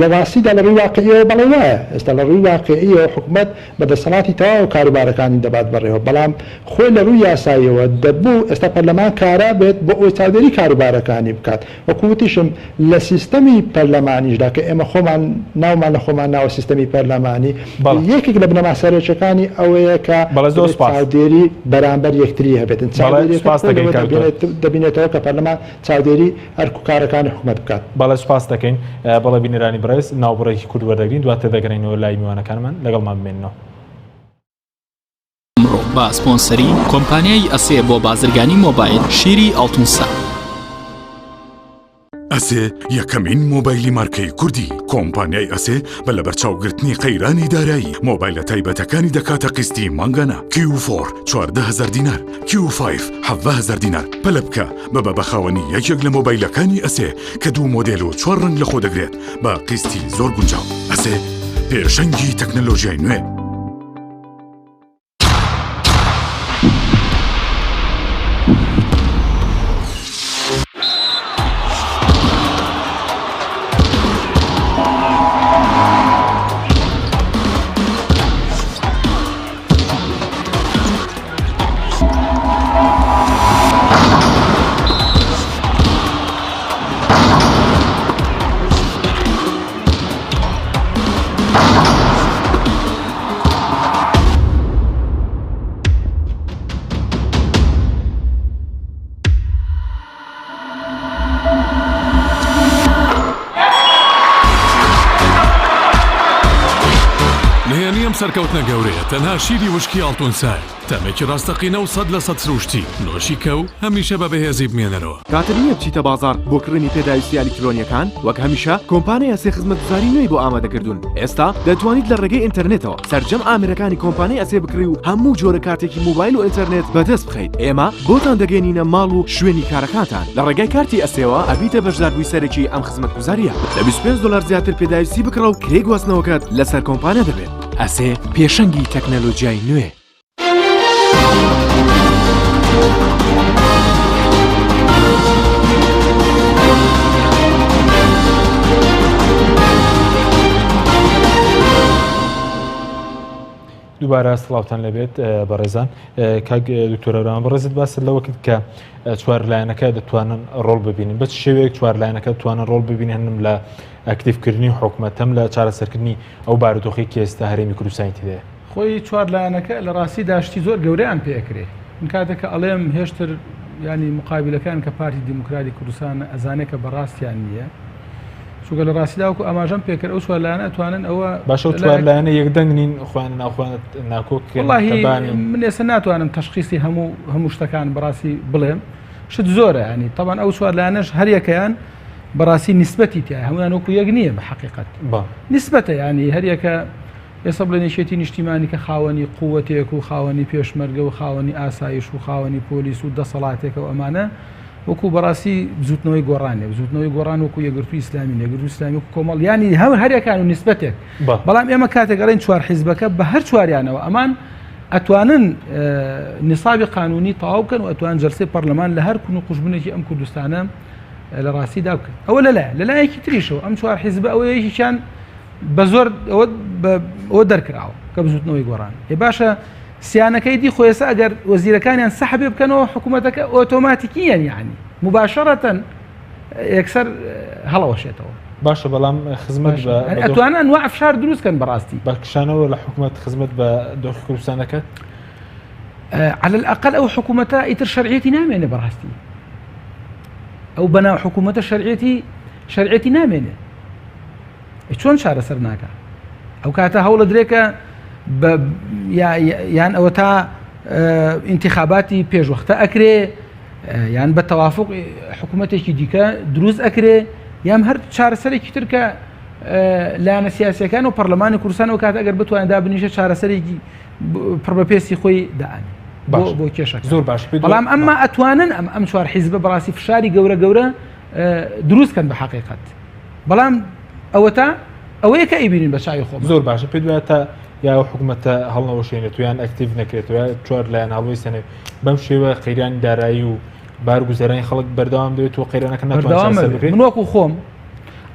لە ڕاستیدا لە ڕووی واقیعیەوە بەڵێ وایە، ئێستا لە ڕووی واقیعیەوە حکومەت بە دەسەڵاتی تەواوە کاروبارەکانی دەبات بەڕێوە، بەڵام خۆی لە ڕووی یاساییەوە دەبوو ئێستا پەرلەمان کارا بێت بۆ ئەوەی چاودێری کاروبارەکانی بکات، وەکو وتیشم لە سیستەمی پەرلەمانیشدا کە ئێمە خۆمان ناومان لە خۆمان ناوە سیستەمی پەرلەمانی، یەکێک لە بنەما سەرەکیەکانی ئەوەیە کە دەبێت چاودێری بەرامبەر یەکتری هەبێتن، چاودێریەکە خۆی لەوە دەبینێتەوە کە پەرلەمان چاودێری ئەرک و کارەکانی حکومەت بکات. بەڵێ سوپاست دەکەین. بەڵێ بینەرانی بەڕێز ناوبڕێکی کورت وەردەگرین دواتر دەگەڕێینەوە لای میوانەکانمان لەگەڵمان بمێننەوە. ئەمڕۆ بە سپۆنسەری کۆمپانیای ئەسێ بۆ بازرگانی مۆبایل شیری ئاڵتون سا. ئەسێ یەکەمین مۆبایلی مارکەی کوردی کۆمپانیای ئەسێ بە لەبەرچاوگرتنی قەیرانی دارایی مۆبایلە تایبەتەکانی دەکاتە قیستی مانگانە کیو فۆر 14هزار دینار کیو فایڤ 17هزار دینار پەلە بکە ببە بە خاوەنی یەکێک لە مۆبایلەکانی ئەسێ کە دوو مۆدێل و چوار ڕەنگ لەخۆ دەگرێت بە قیستی زۆر گونجاو ئەسێ پێشەنگی تەکنەلۆژیای نوێ. سەرکەوتنە گەورەیە تەنها شیری وشکی ئاڵتون سایە، تامێکی ڕاستەقینە و 100% سروشتی، نۆشی کە و هەمیشە بە بەهێزی بمێنەرەوە. کاتت نییە بچیتە بازاڕ بۆ کڕینی پێداویستییە ئەلیکترۆنییەکان؟ وەک هەمیشە کۆمپانیای ئەسێ خزمەتگوزاری نوێی بۆ ئامادەکردوون، ئێستا دەتوانیت لە ڕێگەی ئینتەرنێتەوە سەرجەم ئامێرەکانی کۆمپانیای ئەسێ بکڕی و هەموو جۆرە کارتێکی مۆبایل و ئینتەرنێت بەدەست بخەیت. ئێمە بۆتان دەگەیەنینە ماڵ و شوێنی کارەکانتان. لە ڕێگای کارتی ئەسێوە ئەبیتە بەشداربووی سەرەکی ئەم خزمەتگوزارییە. لە 25 دۆلار زیاتر پێداویستی بکڕە و کرێی گواستنەوەکەت لەسەر کۆمپانیا دەبێت. ئەسێ پێشەنگی تەکنەلۆجیای نوێ. دووبارە سڵاوتان لەبێت بەڕێزان کاک دکتۆر هەورامان بەڕێزت باست لەوە کرد کە چوار لایەنەکە دەتوانن ڕۆڵ ببینن بە چ شێوەیەک چوار لایەنەکە دەتوانن ڕۆڵ ببینن لە ئەکتیڤکردنی حکومەت هەم لە چارەسەرکردنی ئەو بارودۆخی کە ئێستا هەرێمی کوردستانی تێدایە؟ خۆی چوار لایەنەکە لە ڕاستیدا شتی زۆر گەورەیان پێ ئەکرێ. من کاتێک کە ئەڵێم هێشتر یانی مقابلەکان کە پارتی دیموکراتی کوردستان ئەزانێ کە بەڕاستیان نییە چونکە لە ڕاستیدا وەکو ئاماژەم پێکرد ئەو چوار لایەنە ئەتوانن ئەوە باشە و چوار لایەنە یەکدەنگ نین خۆیان ناوخۆیان ناکۆک وەڵاهی من ئێستا ناتوانم تەشخیسی هەموو هەموو شتەکان بەڕاستی بڵێم شت زۆرە ینی تەبان ئەو چوار لایەنەش هەریەکەیان بەڕاستی نیسبەتی تایە هەمویان وەکو یەک نییە بە حقیقت نیسبەتە ینی هەریەکە ئێستا بڵێن یەکێتی نیشتیمانی کە خاوەنی قوتێک و خاوەنی پێشمەرگە و خاوەنی ئاسایش و خاوەنی پۆلیس و دەسەڵاتێکە و ئەمانە وەکو بەڕاستی بزوتنەوەی گۆڕان نیە بزوتنەوەی گۆڕان وەکو یەکگرتووی ئیسلامی نیە یەکگرتووی ئیسلامی وەکو کۆمەڵ یانی هەر هەریەکان و نیسبەتێک بەڵام ئێمە کاتێک ئەڵێن چوار حیزبەکە بە هەر چواریانەوە ئەمان ئەتوانن نسابی قانونی تەواو بکەن و ئەتوان جلسەی پەرلەمان لە هەر کون و قوژبنێکی ئەم کوردستانە لە ڕاستیدا بکەن ئەوە لەلایە لەلایەکی تریشەوە ئەم چوار حیزبە ئەوە یەکیان بە زۆر ئەوە دەرکراوە کە بزوتنەوەی گۆڕان ێ باشە سیانەکەی دی خۆ ئێستا ئەگەر وەزیرەکانیان سەحبێ بکەنەوە حکوومەتەکە ئۆتۆماتیکییەن یعنی مباشرەتەن یەکسەر هەڵەوەشێتەوە. باشە بەڵام خزمەت بە ئەتوانن ئەنواع فشار دروست کەن بەڕاستی. بە کشانەوە لە حکوومەت خزمەت بە دۆخی کوردستان دەکات؟ علی الاقل ئەو حکوومەتە ئیتر شەرعیەتی نامێنێ بەڕاستی. ئەو بەناو حکوومەتە شەرعیەتی شەرعیەتی نامێنێ. چۆن چارەسەر ناکا ئەو کاتە هەوڵە درێکە یان ئەوە تا ئینتخاباتی پێشوەختە ئەکرێ یان بە تەوافق حکوومەتێکی دیکە دروست ئەکرێ یان هەر چارەسەرێکی تر کە لایەنە سیاسەکان و پەرلەمانی کوردستان و کات ئەگەر بتوانێت دابنیشە چارەسەرێکی پڕ بە پێستی خۆی دائەنێ بۆ کێشە زۆر باش بەڵام ئەمما ئەتوانن ئەم ئەم چوار حیزبە بەڕاستی فشاری گەورە گەورە دروست کەن بە حقیقت بەڵام ئەوەتا ئەوەیە کە ئەیبینین بە چاوی خۆمان. زۆر باشە پێت وایە تا یا ئەو حکومەتە هەڵنەوەشێنێت و یان ئەکتیڤ نەکرێت و یا چوار لایەن هەڵوێست نەبێت بەم شێوە قەیرانی دارایی و بارگوزەرانی خەڵک بەردەوام دەبێت و قەیرانەکە ناتوانێت بەردەوام چارەسەر ئەبێت. بکرێت؟ من وەکو خۆم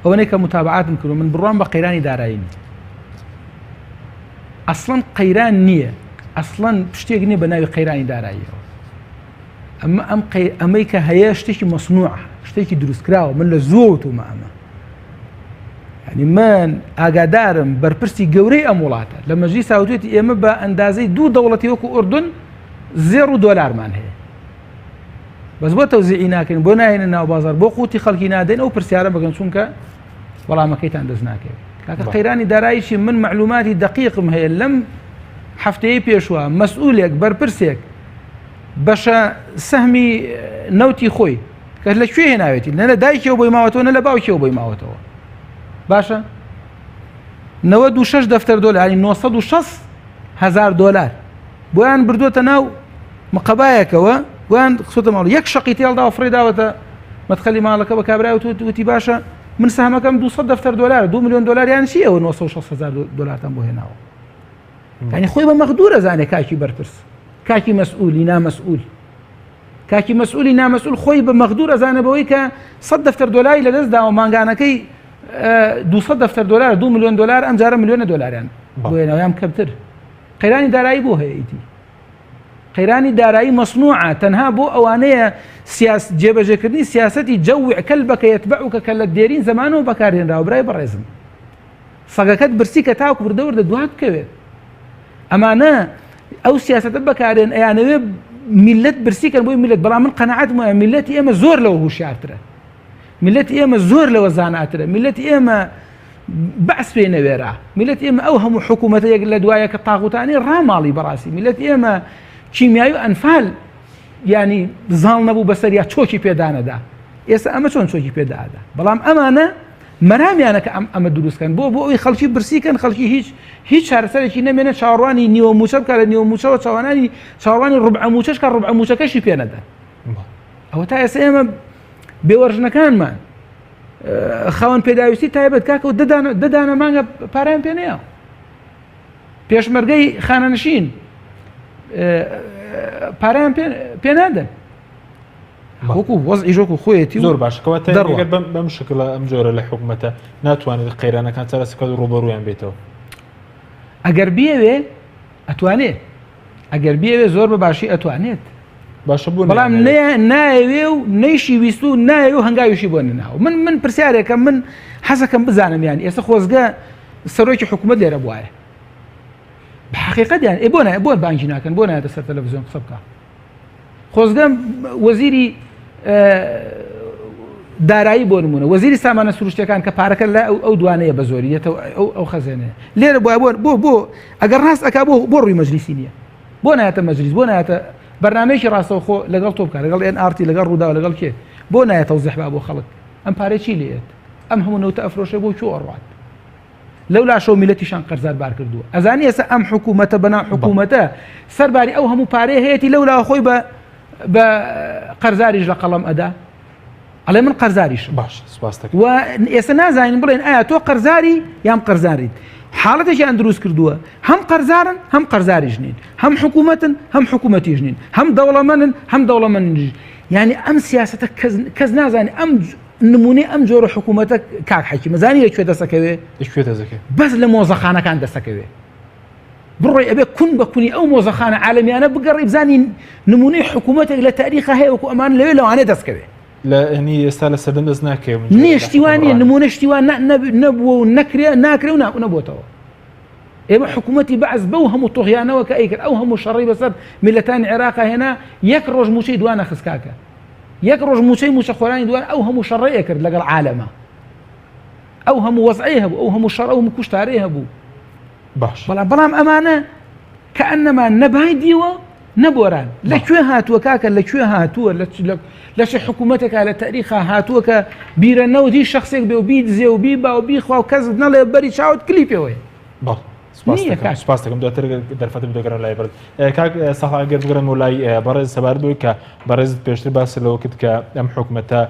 ئەوەنەی کە متابعاتم کردووە من بڕوام بە قەیرانی دارایی نییە. ئەسڵەن قەیران نییە ئەسڵەن شتێک نییە بە ناوی قەیرانی داراییەوە. ئەمە ئەم قەی ئەمەی کە هەیە شتێکی مەسنوعە شتێکی دروستکراوە من لە زووە وتومە ئەمە یعنی من ئاگادارم بەرپرسی گەورەی ئەم وڵاتە لە مەجلیسا وتوێتی ئێمە بە ئەندازەی دوو دەوڵەتی وەکو ئوردن زێڕ و دۆلارمان هەیە بەس بۆ تەوزیعی ناکەین بۆ ناهێنە ناو بازار بۆ قوتی خەڵکی نادەین ئەو پرسیارە بکەن چونکە وەڵامەکەیتان دەست ناکەوێت کاکە قەیرانی داراییشی من معلوماتی دقیقم هەیە لەم هەفتەیە پێشوە مەسئولێک بەرپرسێک بەشە سەهمی نەوتی خۆی کە لە کوێ هێناوێتی نە لە دایکیەوە بۆی ماوەتەوە نە لە باوکیەوە بۆی ماوەتەوە باشە 96 دەفتەر دۆلاری 960 هزار دۆلار بۆیان بردووەتە ناو مقەبایەکەوە بۆیان خسۆتە ماڵ یەک شەقی تێڵداوە فڕێداوەتە مەدخەلی ماڵەکە بە کابرای وتی باشە من سەهمەکەم 200 دەفتەر دۆلار 2 میلیۆن دۆلاریان چی ئەوە 960 هزار دۆلارتان بۆ هێناوە یعنی خۆی بە مەغدور ئەزانێ کاکی بەرپرس کاکی مەسئولی نامەسئول کاکی مەسئولی نامەسئول خۆی بە مەغدور ئەزانە بەوەی کە 100 دەفتەر دۆلاری لەدەست داوە مانگانەکەی 200 دەفتەر دۆلار 2 میلیۆن دۆلار ئەم جارە میلیۆنە دۆلاریان بۆ هێناویان کەمتر قەیرانی دارایی بۆ هەیە ئیدی قەیرانی دارایی مەسنوعە تەنها بۆ ئەوانەیە سیاس جێبەجێکردنی سیاسەتی جەوع کەلبەکە یەتبعوکە کە لە دێرین زەمانەوە بەکارهێنراوە برای بەڕێزم سەگەکەت برسی کە تاوەکو وردە وردە دوات بکەوێت ئەمانە ئەو سیاسەتە بەکارێن ئەیانەوێ میلەت برسی کەن بۆی میلەت بەڵام من قەنەعەتم وایە میلەتی ئێمە زۆر لەوە هوشیارترە میلەتی ئێمە زۆر لەوە زاناترە میلەتی ئێمە بەعس پێی نەوێرا. میللەتی ئێمە ئەو هەموو حکوومەتە یەک لە دوایە کە تاغوتانەی ڕاماڵی بەڕاستی میللەتی ئێمە کیمیایی و ئەنفال ینی زاڵ نەبوو بەسەر یا چۆکی پێدانەدا ئێستا ئەمە چۆن چۆکی پێدادا بەڵام ئەمانە مەرامیانە کە ئەم ئەمە دروستکەن بۆ بۆ ئەوی خەڵکی برسیکەن خەڵکی هیچ هیچ چارەسەرێکی نەمێنە چاوەڕوانی نیوە موچە بکە لە نیوە موچەوە چاوانانی چاوەڕوانی ڕبع موچەش کە ڕبع موچەکەشی پێ نەدەن ئەوە تا ئێستا ئێمە بێوەرژنەکانمان خاوەن پێداویستی تایبەت کاکە و دەدانە مانگە پارەیان پێ نەیە پێشمەرگەی خانەنشین پارەیان پێ نادەن وەکو وەزعی ژۆک و خۆیەتی زۆر باشەکەەوە دەڕگەر بەم شکلە ئەم جۆرە لە حکوومەتە ناتوانێت قەیرانەکان چارەسەکە ڕوبەڕویان بێتەوە ئەگەر بیەوێ ئەتوانێت ئەگەر بیەوێ زۆر بە باشی ئەتوانێت باشە بۆ بەڵام نایەوێ و نەیشی ویست و نایەوێ و هەنگاویشی بۆ نەناوە من من پرسیارێکە من حەزەکەم بزانم یان ئێستا خۆزگە سەرۆکی حکوومەت لێرە بواە بە حقیقەت یان ئێ بۆ نایە بۆ بانگی ناکەن بۆ نایەتە سەر تەلەڤزیۆن قسە بکە خۆزگە وەزیری دارایی بۆ نمونە وەزیری سامانە سروشتەکان کە پارەکە لە ئەو دوانەیە بە زۆری یەتەوە ئەو ئەو خەزێنەیە لێرە بۆ بۆ بۆ بۆ ئەگەر ڕاست ئەک بۆ بۆ ڕووی مەجلیسی نییە بۆ نایەتە مەجلیس بۆ نایەتە بەرنمەیەکی ڕاستەوخۆ لەگەڵ تۆ بکە لەگەڵ ئێن ئارتی لەگەڵ ڕوودا لەگەڵ کێ بۆ نایەتە زەحبا بۆ خەڵک ئەم پارەی چی لێت ئەم هەموو نەوتە ئەفرۆشێ بۆ کوێ ئەڕوات لەو لاشەوە میلەتیشان قەرزار بار کردووە ئەزانی ئێستا ئەم حکوومەتە بەناو حکوومەتە سەرباری ئەو هەموو پارەیە هەیەی لەو لاوە خۆی بە بە قەرزاریش لە قەڵەم ئەدا ئەڵێ من قەرزاریشم باش سپاس دەکەم و ئێستا نازانین بڵێن ئایا تۆ قەرزاری یان قەرزاریت حاڵەتێکیان دروست کردووە هەم قەرزارن هەم قەرزاریش نین هەم حکوومەتن هەم حکوومەتیش نین هەم دەوڵەمەنن هەم دەوڵەمەنیش یعنی ئەم سیاستە کەس کەس نازانێت ئەم نمونەی ئەم جۆرە حکوومەتە کاک حەکیم زانی لە کوێ دەسەکەوێ لە کوێ دەسەکەوێ بەس لە مۆزەخانەکان دەسەکەوێ بڕۆی ئەبێ کون بە کونی ئەو مۆزەخانە عالەمیانە بگەڕی بزانین نمونەی حکوومەتێک لە تاریخە هەیە وەکو ئەمان لەوێ لەوانەیە دەستکەوێ لە هەنی ئێستا لە سەردەم دەست ناکەوێ نییە شتیوان نییە نمونە شتیوان نەبووە و نەکرێ ناکرێ و نەبووتەوە ئێمە حکوومەتی بەعس بەو هەموو تۆغیانەوە کە ئەیکرد ئەو هەموو شەڕی بەسەر میلەتانی عێراقا هێنا یەک ڕۆژ موچەی دوانە خسکاکە یەک ڕۆژ موچەی موچەخۆرانی دوان ئەو هەموو شەڕەی ئەکرد لەگەڵ عالەمە ئەو هەموو وەزعی هەبوو ئەو هەموو شەڕ ئەو کوشتارەی هەبوو باش بەڵام بەڵام ئەمانە کە ئەنەما نەبای دیوە نەبۆران لە کوێ هاتووە کاکە لە کوێ هاتووە لە چ حکوومەتێکا لە تاریخا هاتووە کە بیرە نەوت هیچ شخصێک بێ و بیدزێ و بیبا و بیخوا و کەس نەڵێ بەری چاوت کلی پێوەیە بەڵ سپاس دەکەم دواتر دەرفەتم دەگەڕم لای بەڕێز کاک سەڵا ئەگەر بگەڕێمەوە لای بەڕێز سەبارەت بەوەی کە بەڕێزت پێشتر باس لەوە کرد کە ئەم حکومەتە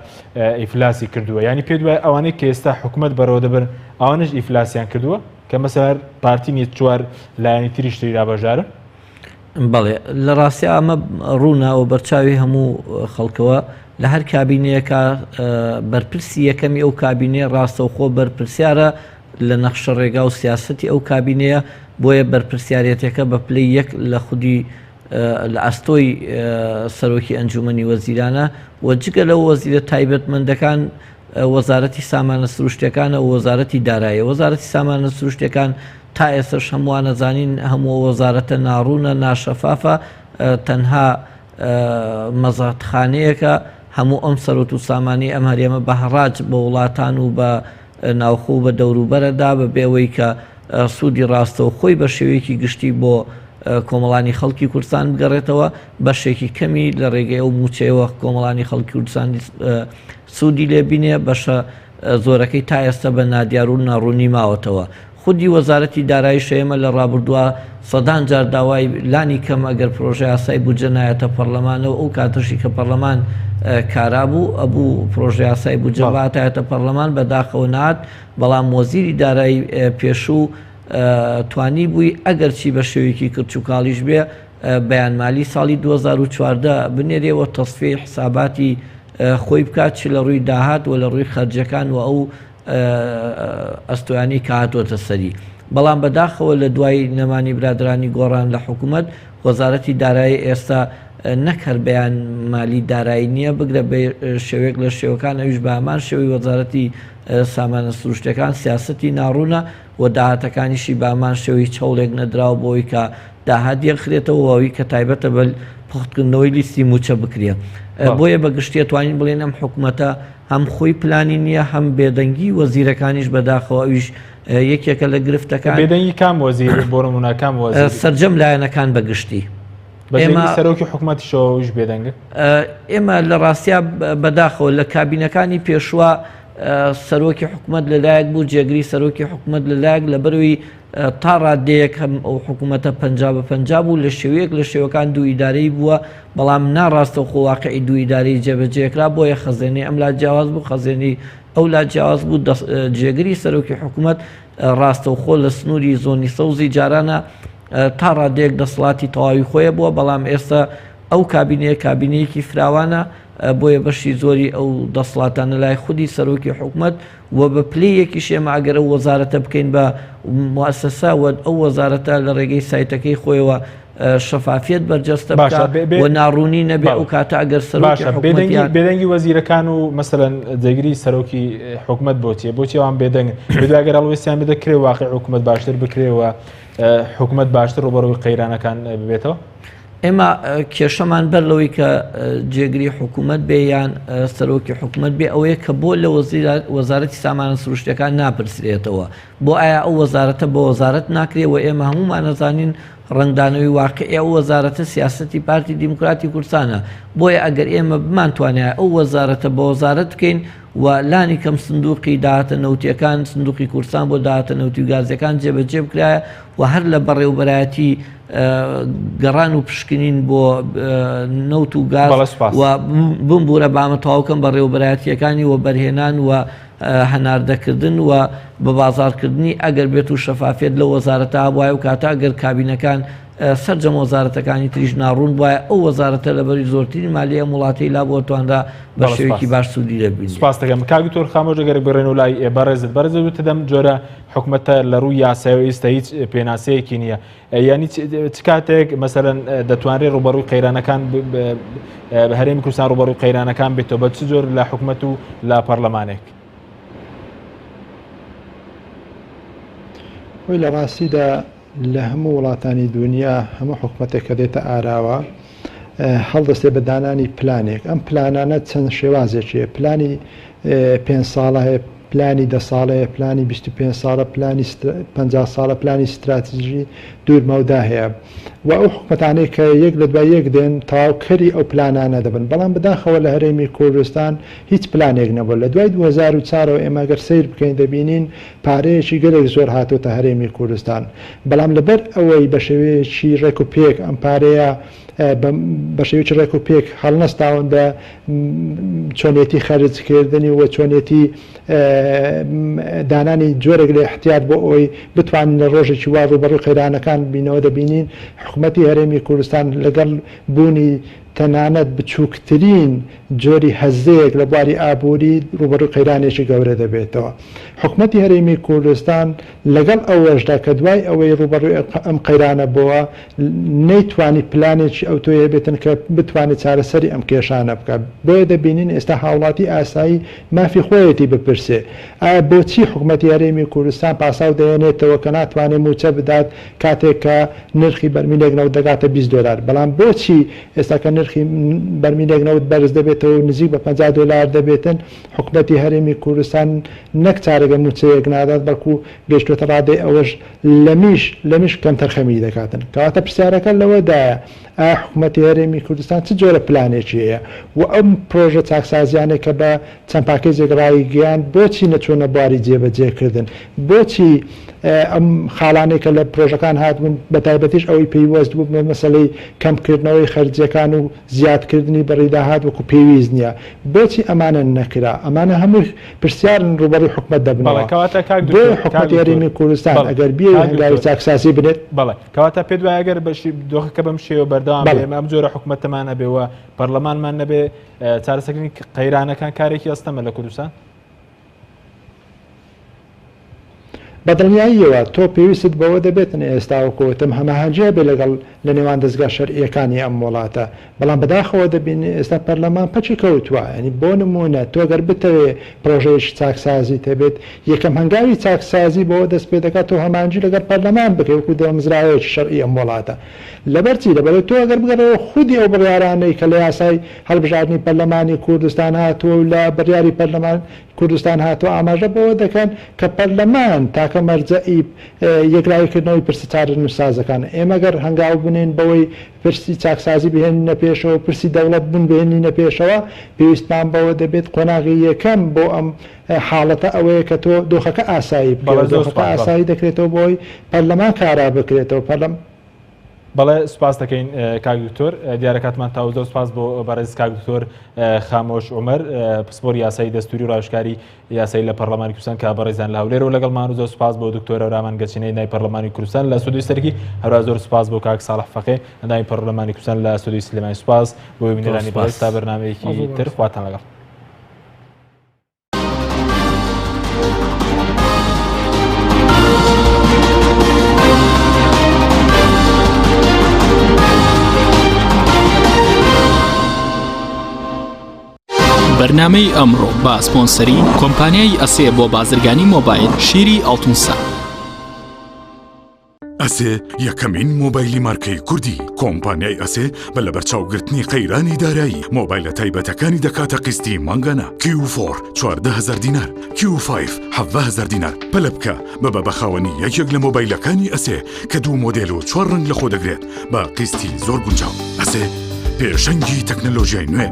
ئیفلاسی کردووە ینی پێ دوای ئەوانەی کە ئێستا حکومەت بەڕێوە دەبن ئەوانش ئیفلاسیان کردووە کە مەسەر پارتی نیە چوار لایەنی تریش تریدا بەشدارن بەڵێ لە ڕاستی ئەمە ڕوونە و بەرچاوی هەموو خەڵکەوە لە هەر کابینەیەکە بەرپرسی یەکەمی ئەو کابینەیە ڕاستەوخۆ بەرپرسیارە لە نەخشە ڕێگا و سیاسەتی ئەو کابینەیە، بۆیە بەرپرسیارێتیەکە بە پلەی یەک لە خودی لە ئەستۆی سەرۆکی ئەنجومەنی وەزیرانە و جگە لەو وەزیرە تایبەتمەندەکان وەزارەتی سامانە سروشتەکانە و وەزارەتی دارایە وەزارەتی سامانە سروشتەکان تا ئێستش هەمووانە زانین هەموو وەزارەتە ناڕوونە ناشەفافە تەنها مەزاتخانەیەکە هەموو ئەم سەرۆت و سامانی ئەم هەرێمە بە هەڕاج بە وڵاتان و بە ناوخۆ و بە دەوروبەرەدا بە بێ ئەوەی کە سوودی ڕاستەوخۆی بە شێوەیەکی گشتی بۆ کۆمەڵانی خەڵکی کوردستان بگەڕێتەوە، بەشێکی کەمی لە ڕێگەی ئەو مووچەیەوە کۆمەڵانی خەڵکی کوردستان سوودی لێ بینێ، بەشە زۆرەکەی تا ئێستا بە نادیار و ناڕوونی ماوەتەوە. خودی وەزارەتی داراییش ئێمە لە ڕابردووا سەدان جار داوای لانی کەم ئەگەر پرۆژەیاسای بودجە نایەتە پەڕلەمانەوە ئەو کاتەشی کە پەڕلەمان کارا بوو ئەبوو پرۆژەیاسای بودجە بهاتایەتە پەڕلەمان بەداخەوە نەهات بەڵام وەزیری دارایی پێشوو توانیبووی ئەگەرچی بە شێوەیەکی کرچ و کاڵیش بێ بەیان مالی ساڵی 2014 بنێرێ و تەسفیەی حساباتی خۆی بکات چ لە ڕووی داهات و لە ڕووی خەرجەکان و ئەو ئەستۆیانەی کە هاتۆتە سەری. بەڵام بەداخەوە لە دوای نەمانی برادەرانی گۆڕان لە حکوومەت، وەزارەتی دارایی ئێستا نەک هەر بەیان مالی دارایی نییە، بگرە بە شێوەیەک لە شێوەکان ئەویش بە هەمان شێوەی وەزارەتی سامانە سروشتیەکان سیاسەتی ناڕوونە و داهاتەکانیشی بە هەمان شێوە هیچ هەوڵێک نەدراوە بۆ ئەوەی کە داهات یەکخرێتەوە و ئەوی کە تایبەتە بە پوختکردنەوەی لیستی مووچە بکرێ. بۆیە بە گشتی ئەتوانین بڵێین ئەم حکومەتە هەم خۆی پلانی نییە، هەم بێدەنگی وەزیرەکانیش بەداخەوە ئەویش یەکێکە لە گرفتەکان. بێدەنگی کام وەزیر بۆ نموونە کام وەزیر؟ سەرجەم لایەنەکان بە گشتی. ئێمە سەرۆکی حکومەتیشەوە ئەویش بێدەنگە؟ ئێمە لە ڕاستیا بەداخەوە لە کابینەکانی پێشووە سەرۆکی حکومەت لەلایەک بوو، جێگری سەرۆکی حکومەت لەلایەک، لەبەرئەوەی تا ڕاددەیەک هەم ئەو حکوومەتە 50 بە 50 بوو لە شێوەیەک لە شێوەکان دوو ئیدارەی بووە بەڵام ناڕاستەوخۆ واقعی دوو ئیدارەی جێبەجێکرا بۆیە خەزێنەی ئەم لا جیاواز بوو خەزێنەی ئەو لا جیاواز بوو جێگری سەرۆکی حکوومەت ڕاستەوخۆ لە سنووری زۆنی سەوزی جارانە تا ڕادەیەک دەسەڵاتی تەواوی خۆیە بووە بەڵام ئێستا ئەو کابینەیە کابینەیەکی فراوانە بۆیە بەشی زۆری ئەو دەسڵاتانە لای خودی سەرۆکی حکومەت و بە پلەی یەکیش ئێمە ئەگەر ئەو وەزارەتە بکەین بە موسسە و ئەو وەزارەتە لە ڕێگەی سایتەکەی خۆیەوە شەفافیەت بەرجەستە باشە بکا و ناڕوونی نەبێ ئەو کاتە ئەگەر سەرۆکی باشە بێدەنگی حکومەتیان بێدەنگی وەزیرەکان و مەسەلەن جێگری سەرۆکی حکومەت بۆچیە بۆچی ئەوان بێدەنگن بێدوای ئەگەر هەڵوێستیان بدە کرێ واقع حکومەت باشتر بکرێ و حکومەت باشتر ڕووبەڕووی قەیرانەکان ببێتەوە؟ ئێمە کێشەمان بەر لەوەی کە جێگری حکوومەت بێ یان سەرۆکی حکوومەت بێ ئەوەیە کە بۆ لە وەزارەتی سامانە سروشتەکان ناپرسرێتەوە بۆ ئایا ئەو وەزارەتە بە وەزارەت ناکرێ و ئێمە هەمومان ئەزانین ڕەنگدانەوەی واقعی ئەو وەزارەتە سیاسەتی پارتی دیموکراتی کوردستانە بۆیە ئەگەر ئێمە بمانتوانایە ئەو وەزارەتە بە وەزارەت بکەین و لانی کەم سندوقی داهاتە نەوتیەکان سندوقی کوردستان بۆ داهاتە نەوتی و گازیەکان جێبەجێ بکرایە و هەر لە بەڕێوبەرایەتی گەڕان و پشکنین بۆ نەوت و گاز و بمبوورە بامە تەواوکەم بەڕێوبەرایەتیەکانی وەبەرهێنان و هەناردەکردن و بە بازاڕکردنی ئەگەر بێت و شەفافیەت لەو وەزارەتە هەبوایە و کاتە ئەگەر کابینەکان سەرجەم وەزارەتەکانی تریش ناڕوون بوایە ئەو وەزارەتە لەبەری زۆرترین مالی ئەم وڵاتەی لابووە توانرا بە شێوەیەکی باش سوودی لێ ببینرێت. سوپاس دەکەم کاک دکتۆر خامۆش ئەگەر بگەڕێنەوە لای بەڕێزت بەڕێزت وتت ئەم جۆرە حکومەتە لە ڕووی یاسایەوە ئێستا هیچ پێناسەیەکی نییە یانی چ کاتێک مەسەلەن دەتوانرێت ڕووبەڕووی قەیرانەکان هەرێمی کوردستان ڕووبەڕووی قەیرانەکان بێتەوە بە چ جۆر لە حکومەت و لە پەرلەمانێک؟ خۆی لە ڕاستیدا لە هەموو وڵاتانی دونیا هەموو حکومەتێک کە دێتە ئاراوە هەڵدەستێ بە دانانی پلانێک ئەم پلانانە چەند شێوازێکی هەیە پلانی پێنج ساڵە هەیە پلانی دە ساڵە هەیە پلانی 25 ساڵە پلانی 50 ساڵە پلانی ستراتیژی دوور مەودا هەیە و ئەو حکومەتانەی کە یەک لە دوای یەک دێن تەواوکەری ئەو پلانانە دەبن بەڵام بەداخەوە لە هەرێمی کوردستان هیچ پلانێک نەبووە لە دوای 2004 ەوە ئێمە گەر سەیر بکەین دەبینین پارەیەکی گەلێک زۆر هاتۆتە هەرێمی کوردستان، بەڵام لەبەر ئەوەی بە شێوەیەکی ڕێک و پێک ئەم پارەیە بە شێوەیەکی ڕێک و پێک هەڵنەستاون بە چۆنێتی خەرجکردنی و چۆنێتی دانانی جۆرێک لە احتیاط بۆ ئەوەی بتوانین لە ڕۆژێکی وا ڕووبەڕووی قەیرانەکان بینەوە دەبینین حکوومەتی هەرێمی کوردستان لەگەڵ بوونی تەنانەت بچووکترین جۆری هەزەیەک لە بواری ئابووری ڕووبەڕووی قەیرانێکی گەورە دەبێتەوە. حکومەتی هەرێمی کوردستان لەگەڵ ئەوەشدا کە دوای ئەوەی ڕووبەڕووی ئەم قەیرانە بۆوە نەیتوانی پلانێکی ئەوتۆی هەبێتن کە بتوانێت چارەسەری ئەم کێشانە بکات. بۆیە دەبینین ئێستا هاوڵاتی ئاسایی مافی خۆیەتی بپرسێ ئایا بۆچی حکومەتی هەرێمی کوردستان پاساو دەهێنێتەوە کە ناتوانێت مووچە بدات کاتێک کە نرخی بەرمیلێک نەوت دەگاتە 20 دۆلار، بەڵام بۆچی ئێستا کە نرخی بەرمیلێک نەوت بەرز دەبێتەوە و نزیک بە 50 دۆلار دەبێتن، حکومەتی هەرێمی کوردستان نەک چارەگە مووچەیەک نادات، بەڵکو گەیشتووەتە ڕادەی ئەوەش لەمیش لەمیش کەمتەرخەمی دەکاتن. کەواتە پرسیارەکە لەوەدایە ئایا حکومەتی هەرێمی کوردستان چ جۆرە پلانێکی هەیە و ئەم پرۆژە چاکسازیانەی کە بە چەند پاکێجێک ڕایگەیاند بۆچی نەچوونە بواری جێبەجێکردن؟ بۆچی ئەم خاڵانەی کە لە پرۆژەکان هاتبوون بەتایبەتیش ئەوەی پەیوەست بوو بە مەسەلەی کەمکردنەوەی خەرجییەکان و زیادکردنی بڕی داهات وەکو پێویست نییە بۆچی ئەمانە نەکرا؟ ئەمانە هەمووی پرسیارن ڕووبەڕووی حکومەت بەڵێ دەبنەوە. کەواتە کاک بۆیە دکتۆر کاک حکومەتی دکتۆر هەرێمی کوردستان بەڵێ ئەگەر بیەوێ کاک هەنگاوی دکتۆر چاکسازی بنێت، بەڵێ کەواتە پێت وایە ئەگەر بەشی دۆخەکە بەم شێوە بەردەوام بێ بەڵێ. ئێمە ئەم جۆرە حکومەتەمان هەبێ و پەرلەمانمان نەبێ چارەسەکردنی قەیرانەکان کارێکی ئەستەمە لە کوردستان؟ بە دڵنیاییەوە تۆ پێویستت بەوە دەبێتن ئێستا وەکو وتم هەماهەنگی هەبێت لەگەڵ لە نێوان دەزگا شەرعییەکانی ئەم وڵاتە، بەڵام بەداخەوە دەبینین ئێستا پەرلەمان پەکی کەوتووە، یانی بۆ نموونە تۆ گەر بتەوێ پرۆژەیەکی چاکسازیت هەبێت، یەکەم هەنگاوی چاکسازی بەوە دەست پێ دەکات تۆ هەماهەنگی لەگەڵ پەرلەمان بکەی وەکو دامەزراوەیەکی شەرعی ئەم وڵاتە. لەبەر چی؟ لەبەرئەوەی تۆ ئەگەر بگەڕێیەوە خودی ئەو بڕیارانەی کە لە یاسای هەڵبژاردنی پەرلەمانی کوردستان هاتووە و لە بڕیاری پەرلەمان کوردستان هاتووە ئاماژە بەوە دەکەن کە پەرلەمان تاکە مەرجەعی یەکلاییکردنەوەی پرسە چارەنووسسازەکانە. ئێمە گەر هەنگاو بنێین بەوەی پرسی چاکسازی بهێنینە پێشەوە و پرسی دەوڵەت بوون بهێنینە پێشەوە، پێویستمان بەوە دەبێت قۆناغی یەکەم بۆ ئەم حاڵەتە ئەوەیە کە تۆ دۆخەکە ئاسایی بەڵێ بکەیەوە. زۆر دۆخەکە سوپاس بەڵێ. ئاسایی دەکرێتەوە بەوەی پەرلەمان کارا بکرێتەوە. پەرلەم. بەڵێ سوپاس دەکەین کاک دکتۆر دیارە کاتمان تاو زۆر سوپاس بۆ بەڕێز کاک دکتۆر خامۆش عومەر پسپۆری یاسایی دەستوری و ڕاوێژکاری یاسایی لە پەرلەمانی کوردستان کە بەڕێزیان لە هەولێرەوە لەگەڵمان و زۆر سوپاس بۆ دکتۆر هەورامان گەچینەی نای پەرلەمانی کوردستان لە سودی سەرکی هەروە زۆر سوپاس بۆ کاک ساڵح فەقێ ئەندامی پەرلەمانی کوردستان لە سودی سلێمانی سوپاس بۆ بینەرانی بەڕێز تا بەرنامەیەکی تر خواتان لەگەڵ. بەرنامەی ئەمڕۆ بە سپۆنسەری کۆمپانیای ئەسێ بۆ بازرگانی مۆبایل شیری ئەڵتونسا. ئەسێ یەکەمین مۆبایلی مارکەی کوردی کۆمپانیای ئەسێ بە لەبەرچاوگرتنی قەیرانی دارایی مۆبایلە تایبەتەکانی دەکاتە قیستی مانگانە کیو فۆر 14000 دینار کیو فایڤ 17000 دینار پەلە بکە ببە بە خاوەنی یەکێک لە مۆبایلەکانی ئەسێ کە دوو مۆدێل و چوار ڕەنگ لەخۆ دەگرێت بە قیستی زۆر گونجاو ئەسێ پێشەنگی تەکنەلۆژیای نوێ.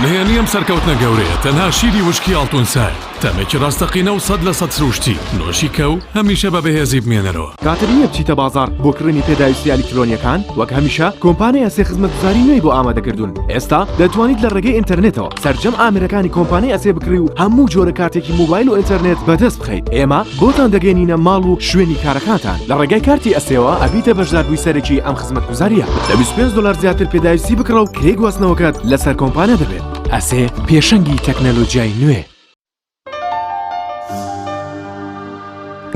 نهێنی ئەم سەرکەوتنە گەورەیە تەنها شیری وشکی ئاڵتون سایە، تامێکی ڕاستەقینە و 100% سروشتی، نۆشی کە و هەمیشە بە بەهێزی بمێنەرەوە. کاتت نییە بچیتە بازاڕ بۆ کڕینی پێداویستییە ئەلیکترۆنییەکان؟ وەک هەمیشە کۆمپانیای ئەسێ خزمەتگوزاری نوێی بۆ ئامادەکردوون. ئێستا دەتوانیت لە ڕێگەی ئینتەرنێتەوە سەرجەم ئامێرەکانی کۆمپانیای ئەسێ بکڕی و هەموو جۆرە کارتێکی مۆبایل و ئینتەرنێت بەدەست بخەیت. ئێمە بۆتان دەگەیەنینە ماڵ و شوێنی کارەکانتان. لە ڕێگای کارتی ئەسێوە ئەبیتە بەشداربووی سەرەکی ئەم خزمەتگوزارییە. لە 25 دۆلار زیاتر پێداویستی بکڕە و کرێی گواستنەوەکەت لەسەر کۆمپانیا دەبێت. ئەسێ پێشەنگی تەکنەلۆجیای نوێ.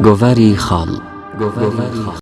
گۆڤاری خاڵ.